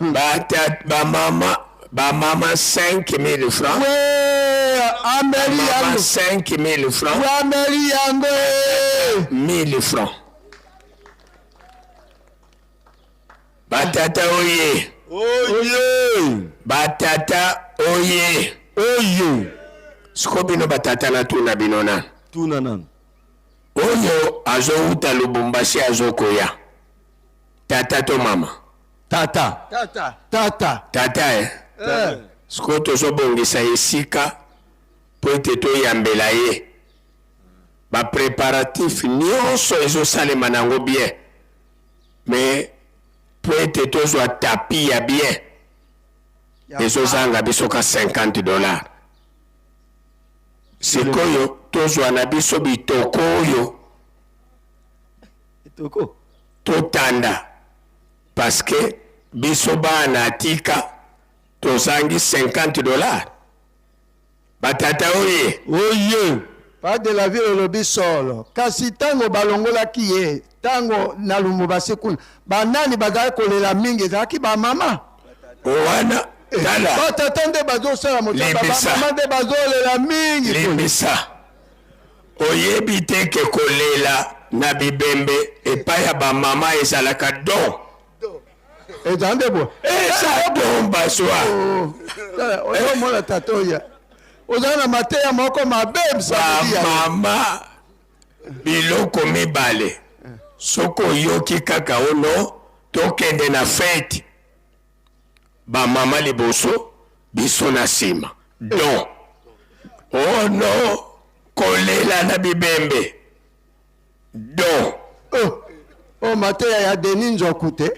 Bata bamama bamama 5000 francs. We, ameli Bamama yango. 5000 francs. We, ameli yango. 1000 francs. Batata oye. Oye. Batata oye. Oye. Siko bino batata natuna bino nanu. Tuna nanu. Oyo azowuta Lubumbashi azokoya. Tata to mama? Tata. Tata. Tata. Tata eh. Eh. Sikoyo tozobongisa esika mpo ete toyambela ye. Ba preparatifs nyonso ezosalema nango bien. Mais mpo ete tozwa tapis ya bien ezozanga biso ka 50 dollars. Sikoyo tozwa na biso bitoko oyo totanda parce que biso bana atika tozangi 50 dollars. Batata oye. Oye. Pas de la ville olobi solo. Kasi ntango balongolaki ye, ntango na Lubumbashi kuna, banani bazalaki kolela mingi? Ezalaki bamama. Wana tala. Batata nde bazosala mosala, Limbisa. bamama nde bazolela mingi. Limbisa. Oyebi te ke kolela na bibembe epai ya bamama ezalaka don. Eza nde boye. Eza don bazwa. Ozomona tata oyo ozala na mateya moko mabe msabili ya Bamama biloko mibale soki oyoki kaka ono tokende na fete, bamama liboso, biso na nsima don. Ono kolela na bibembe don. Oh, oh mateya ya Denis Nzoku te.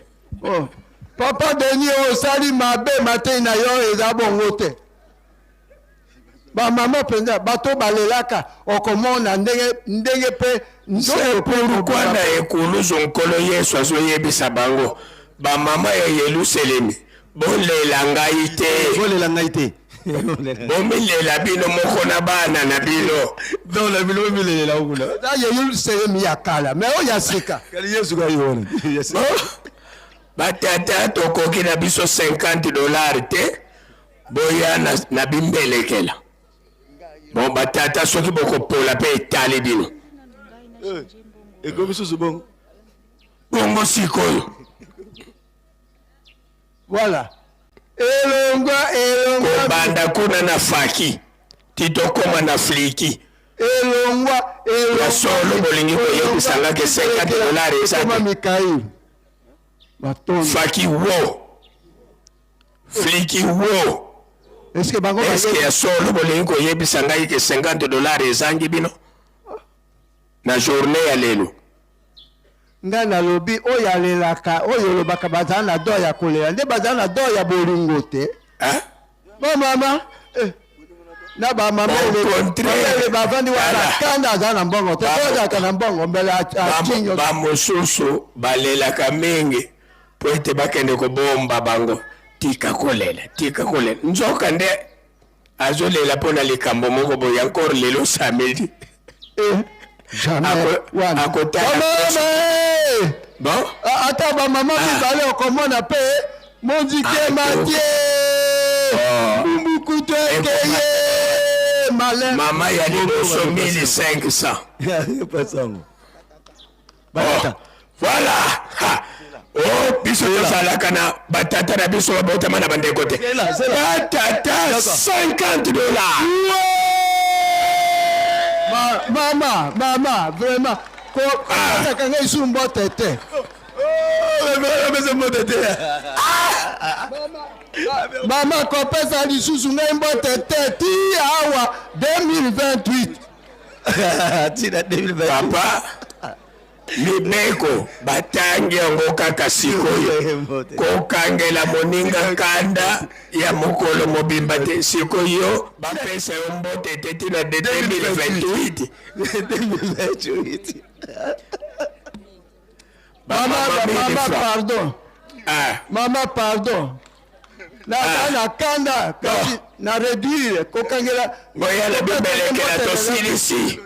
Oh. Papa Denis osali mabe, mateya na yo eza bongo te. Bamama mpenza bato balelaka, okomona ndenge ndenge mpe C'est pourquoi na ekuluzu Nkolo Yesu azoyebisa bango, bamama ya Yelusalemi, bolela ngai te, bolela ngai te, bomilela bino moko na bana na bino. Donc na bino bomilelela okuna. Eza Yelusalemi ya kala, me oyo ya sika kali Yesu kai wana. Batata, tokoki na biso 50 dollars te, boya na, na bimbelekela. Bon, batata, soki bokopola mpe etali bino. Ekomi susu bongo. Bongo sikoyo. Voilà, elongwa elongwa. Kobanda kuna na faki ti tokóma na fliki. Elongwa. Ya solo bolingi koyebisanga ke 50 dollars eza te? Mikael. Faki wo, fliki wo. Eske bango Eske ya solo bolingi koyebisa ngai ke 50 dollars ezangi bino na journée ya lelo? Ngai nalobi oyo alelaka, oyo olobaka bazala na don ya kolela nde bazala na don ya bolingo te. Bamama eh, na bamama contraire. bavandi wana, kanda aza na mbongo te, oyo azalaka na mbongo mbele atinyo. Bamosusu balelaka mingi po ete bakende kobomba bango, tika kolela, tika kolela. Nzoka nde azolela mpo na likambo moko boye. Encore lelo samedi akotala. Bamama eh! Bon. Ata bamama mibale okomona mpe mondike matie. Mbumbukutu ekeye malin. Mama ya liboso 1500. Oh, voilà. Ha. Oh, biso tozalaka na batata na biso babotama na bandeko te. Batata 50 dollars. Ma, mama, mama, vraiment. Ko kopesaka ngai lisusu mbote te. Mama kopesa lisusu ngai mbote te ti awa 2028. Tina 2028. Papa, mibeko batangi yango kaka sikoyo. Kokangela moninga kanda ya mokolo mobimba te. Sikoyo bapesa yo mbote te tina 2028. 2028. Mama, mama, pardon. Ah. Mama, pardon. Na ah. na kanda kasi na réduire kokangela. Boya na bimbelekela tosilisi.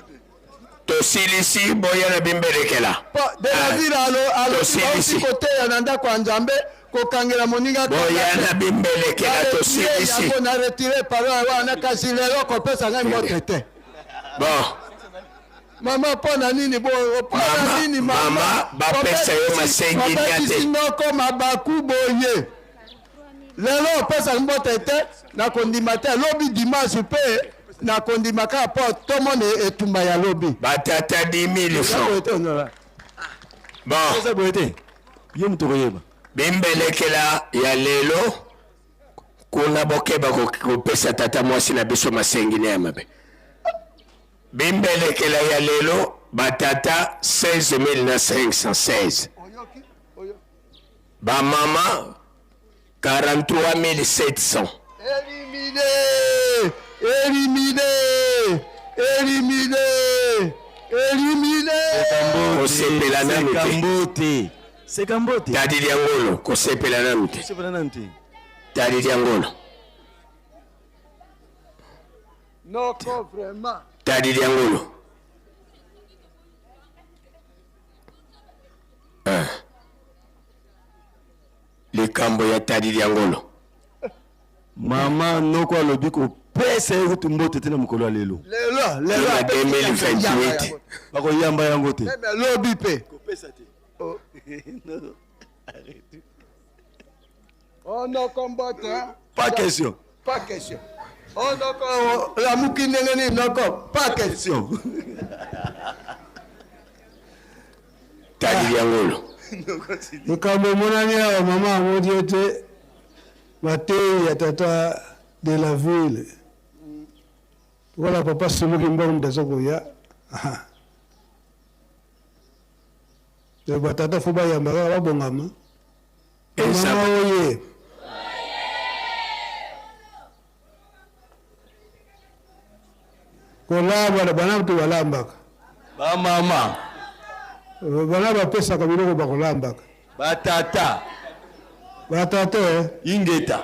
Tosilisi boya na bimbelekela. De la ah. ville alo alo tosilisi koteya na ndako ya Nzambe kokangela moninga boya na bimbelekela tosilisi. Yango na retire parole wana kasi lelo kopesa ngai mbote te. Bon. Mama mpo na nini boye? Mpo na nini mama? Mama bapesa yo masenginya te. Obetisi noko mabaku boye. Lelo opesa mbote te nakondima te lobi dimanche mpe nakondima kaka mpo tomona etumba ya lobi. Batata 10 000 francs. Bon. Eza boye te. Yo moto okoyeba. Bimbelekela ya lelo kuna bokeba kopesa tata mwasi na biso masenginya ya mabe. Bimbelekela ya lelo batata 16516 bamama 43700. Elimine! Elimine! Elimine! Elimine! Kosepela nanu te. Seka mbote. Tadi Diangolo kosepela nanu te. Kosepela nanu te. Tadi Diangolo. Noko vraiment. Tadi Diangolo. Ah. Likambo ya Tadi Diangolo. Mama noko alobi kopesa ye kutu mbote te na mokolo ya lelo. Lelo, lelo. Na 2028. Bakoyamba yango te. Lobi mpe. Kopesa te. Oh. Oh noko mbote. Pas question. Pas question. Oh noko lamuki ndenge nini noko? Pas question. Tali Liangolo. Likambo emonani awa mama amoni ete mateyi ya tata de la ville lokola papa Simon Kimbangu moto aza koya ba tata fo bayamba kaka babongama mama oye kolamba na bana to balambaka bamama bana bapesaka biloko bakolambaka batata batata eh? ingeta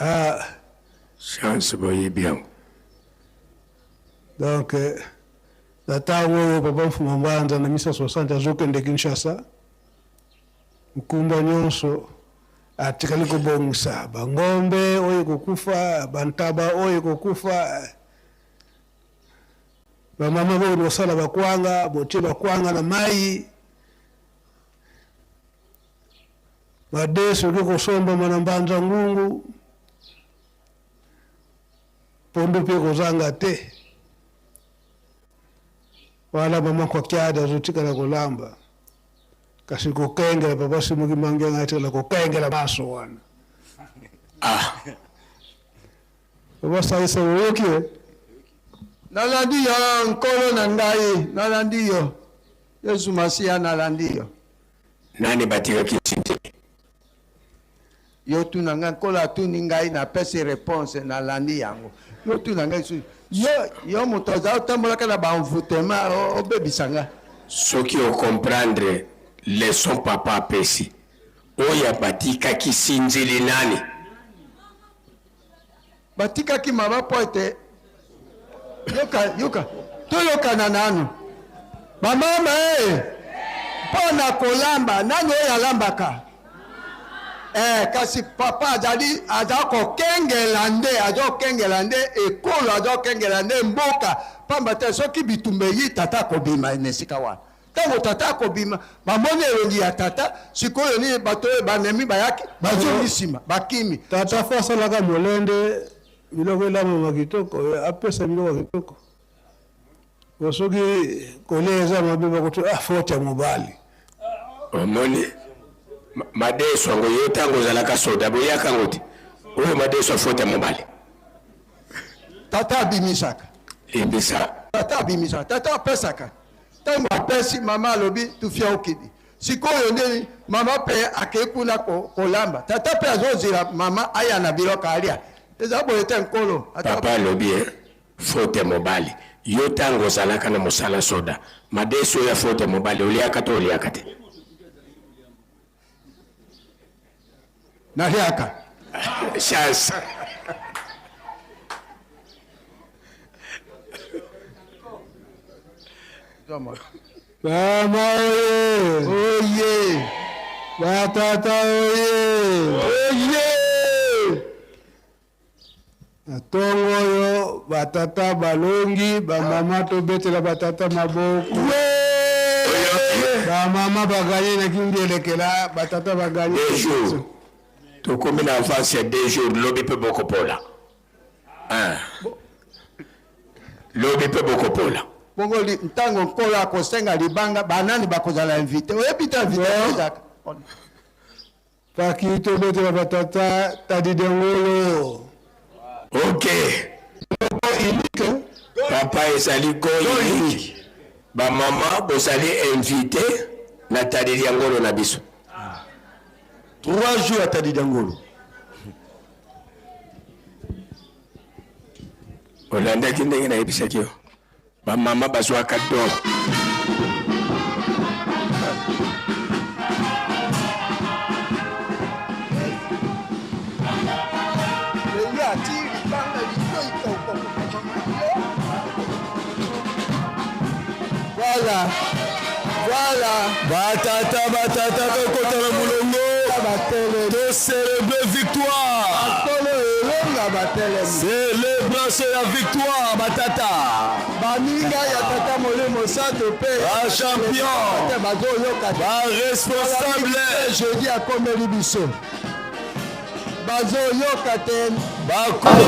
ah. Chance boyebi yango donc eh, na ntango oyo papa Mfuma Mbanza na 1960 azokende Kinshasa, mokumba nyonso atikali kobongisa bangombe oyo ekokufa, bantaba oyo ekokufa, bamama bokende kosala bakwanga, botie bakwanga na mai, madesu ekoki kosombama na Mbanza Ngungu, pondu mpe ekozanga te. Wana mama Kwakiadi azotikala kolamba, kasi kokengela papa Simo Kimbangu atikala kokengela maso wana. Ah. Papa Saisa oyoki eh? Nalandi yo nkolo na ngai, nalandi yo Yesu Masiya, nalandi yo. Nani batikaki sintiki? Yo tuna ngai, Nkolo atuni ngai, napesi reponse, nalandi yango. Yo tuna ngai lisusu, yo, yo moto oza otambolaka na ba envoutement, obebisa ngai. Soki o comprendre leçon papa apesi, oyo batikaki sinzili nani? Batikaki mama mpo ete yoka, yoka, toyokana nanu bamama e eh! mpo na kolamba nani oyo alambaka? Eh, kasi papa azali aza kokengela nde azokengela nde ekolo azokengela nde mboka pamba te soki bitumba eyi tata akobima na esika wana ntango tata akobima bamoni elongi ya tata sikoyo nini bato oyo banemi bayaki bazongi nsima bakimi Tata fo asalaka molende biloko elambama kitoko apesa biloko ya kitoko po soki kolia eza mabe bakoto ah faute ya mobali. Omoni madesu yango yo ntango ozalaka soda boyaka yango te oyo madesu ya faute ya mobali. Tata abimisaka. Limbisa. Tata abimisaka, tata apesaka. Ntango apesi mama alobi tufia okidi. Sikoyo nde mama mpe akei kuna kolamba, tata mpe azozela mama aya na biloko alia. Eza boye te nkolo. Papa alobi eh, faute ya mobali. Yo tango ozalaka na mosala soda, madesu oyo ya faute ya mobali oliaka to oliaka te? Naliaka. Chance. Mama oye! Oye! Batata oye! Oye! Na ntongo oyo batata balongi, bamama tobetela batata maboko. Bamama baganye na kingelekela, batata baganye. Deux jours. Tokomi na avance ya deux jours, lobi mpe bokopola. Ah. Lobi mpe bokopola. Bongo ntango Nkolo akosenga libanga, banani bakozala invite? Oyebi te invite ezalaka. Paki tobetela ba tata tadi dengolo. Ok. Papa ezali goal unique. Ba mama bozali invité na tadi diangolo na biso. 3 jours ya tadi diangolo. Olandaki ndenge nayebisaki yo. Ba mama bazwaka don. Voilà. Voilà. Batata batata tokota na molongo. To célébrer victoire. Celebration ya victoire batata. Baninga ya tata molimo santo pe ba champion bazoyoka ba responsable jeudi akomeli biso bazoyoka te bakoli.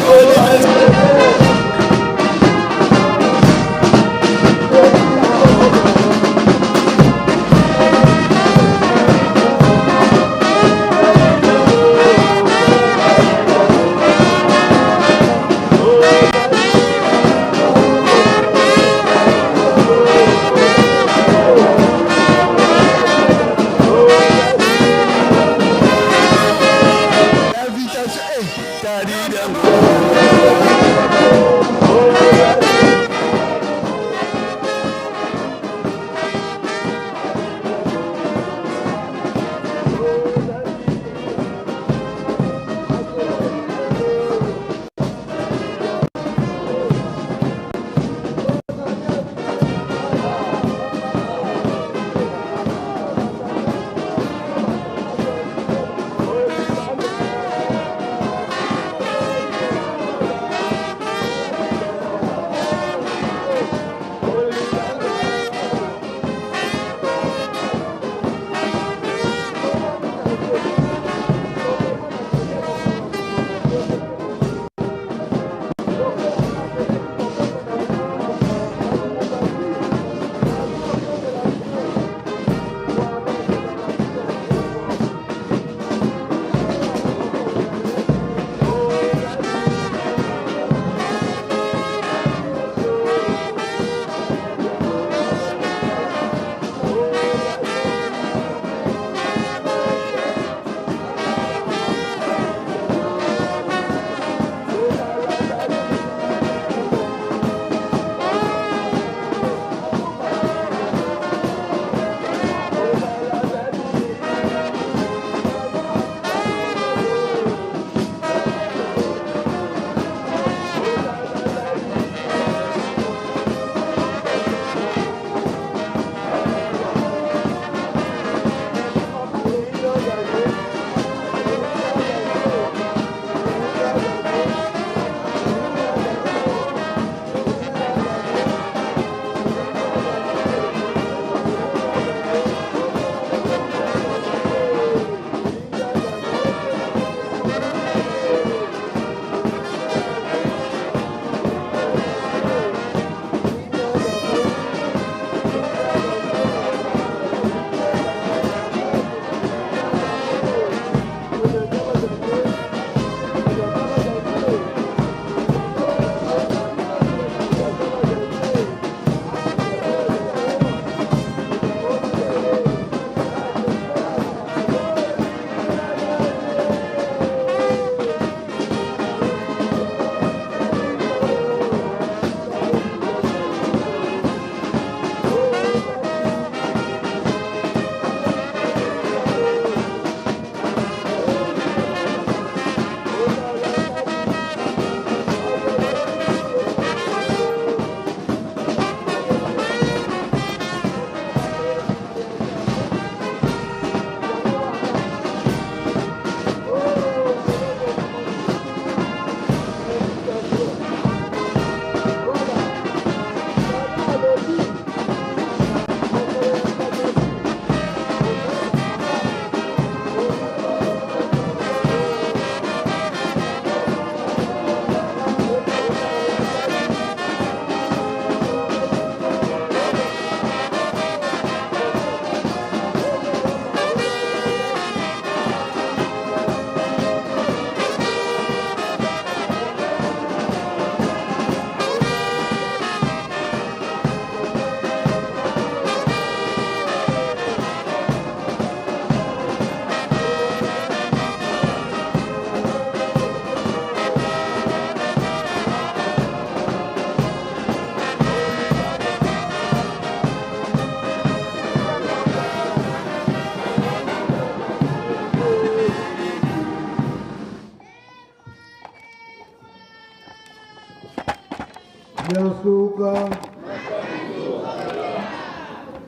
Munasuka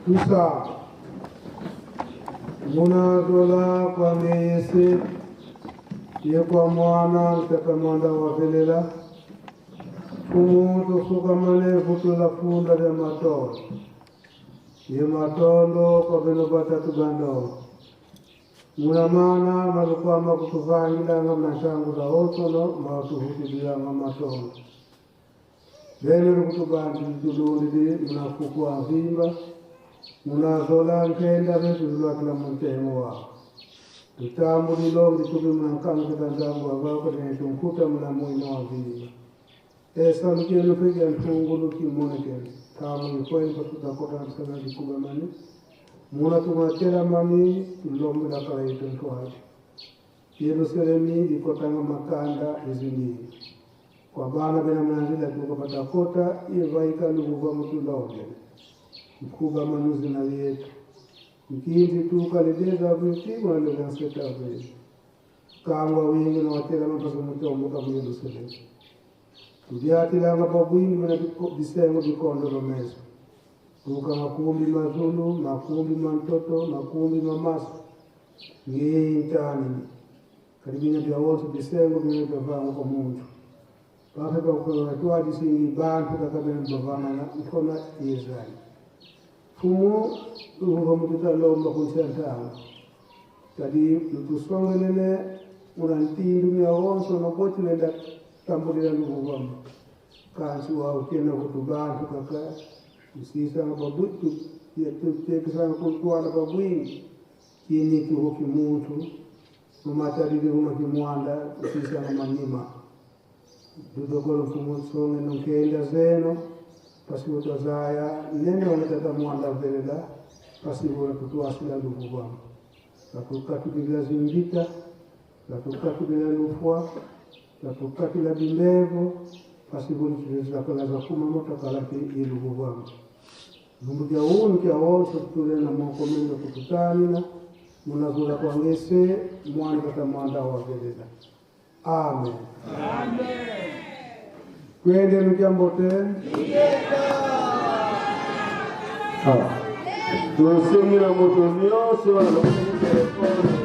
Tusa Munazola kwa meyese ye kwa mwana mtaka mwanda wa velela Fumu tusuka mane futula funda lya matondo ye matondo kwa beno batatu bando Mulamana malukwama kutuvangilanga mnashangu za otono mawatuhutulilanga matondo Beno lukutubandi tululili munafukwa vimba munazola nkenda vetululwakila muntemo wao tutambulilo nditubi munankanga nzangu wavako netunkuta mulamwino wa vimba esalukenu piga ntungulu kimonekene tamu ikweni patutakota natusana likuba mani muna tumatela mani tulombela kala yetu ntwaje Yerusalemi ikotanga makanda izinini kwa bana bena mnanzila tuko patakota ivaika lukuva mutulongele mkuba manuzi na yetu mkindi tukaleleza vitigwa na levenseta vile kangwa wingi na watela mapaso mutomboka mu Yerusalemu tulyatilanga pabwingi bena bisengo bikondo lomeso tuka makumbi mazulu makumbi mantoto makumbi mamaso ngeyintani kalibina bya wonse bisengo bina byavangu kwa muntu pafe pakukola twadisingi bantu kakabena bavangana nkona Israeli fumu luvuva mututalomba kunsyantanga kadi lutusongelele muna ntindu mya wonse nokoti lenda tambulila luvuvama kansi waukena kutu bantu kaka tusisanga babwitu tutekisanga kutwala babwingi kini tuho kimuntu mumatalili huma kimwanda tusisanga manyima tutokolo mfumu songe nonkenda zeno pasivo twazaya nene wanatata mwanda velela pasivo tutwasila luvuvama latukatulila zimbita latukatulila lufwa latukatula bimbevo pasivo nitulezakala zakuma motakalaki iluvuvama lumbu kya unu kya wonse tutule na mokomendo kututanina munazula kwangese mwana tata mwanda wavelela amen. Kwende lukyambote tosengi na moto nyonso alongoli telefone.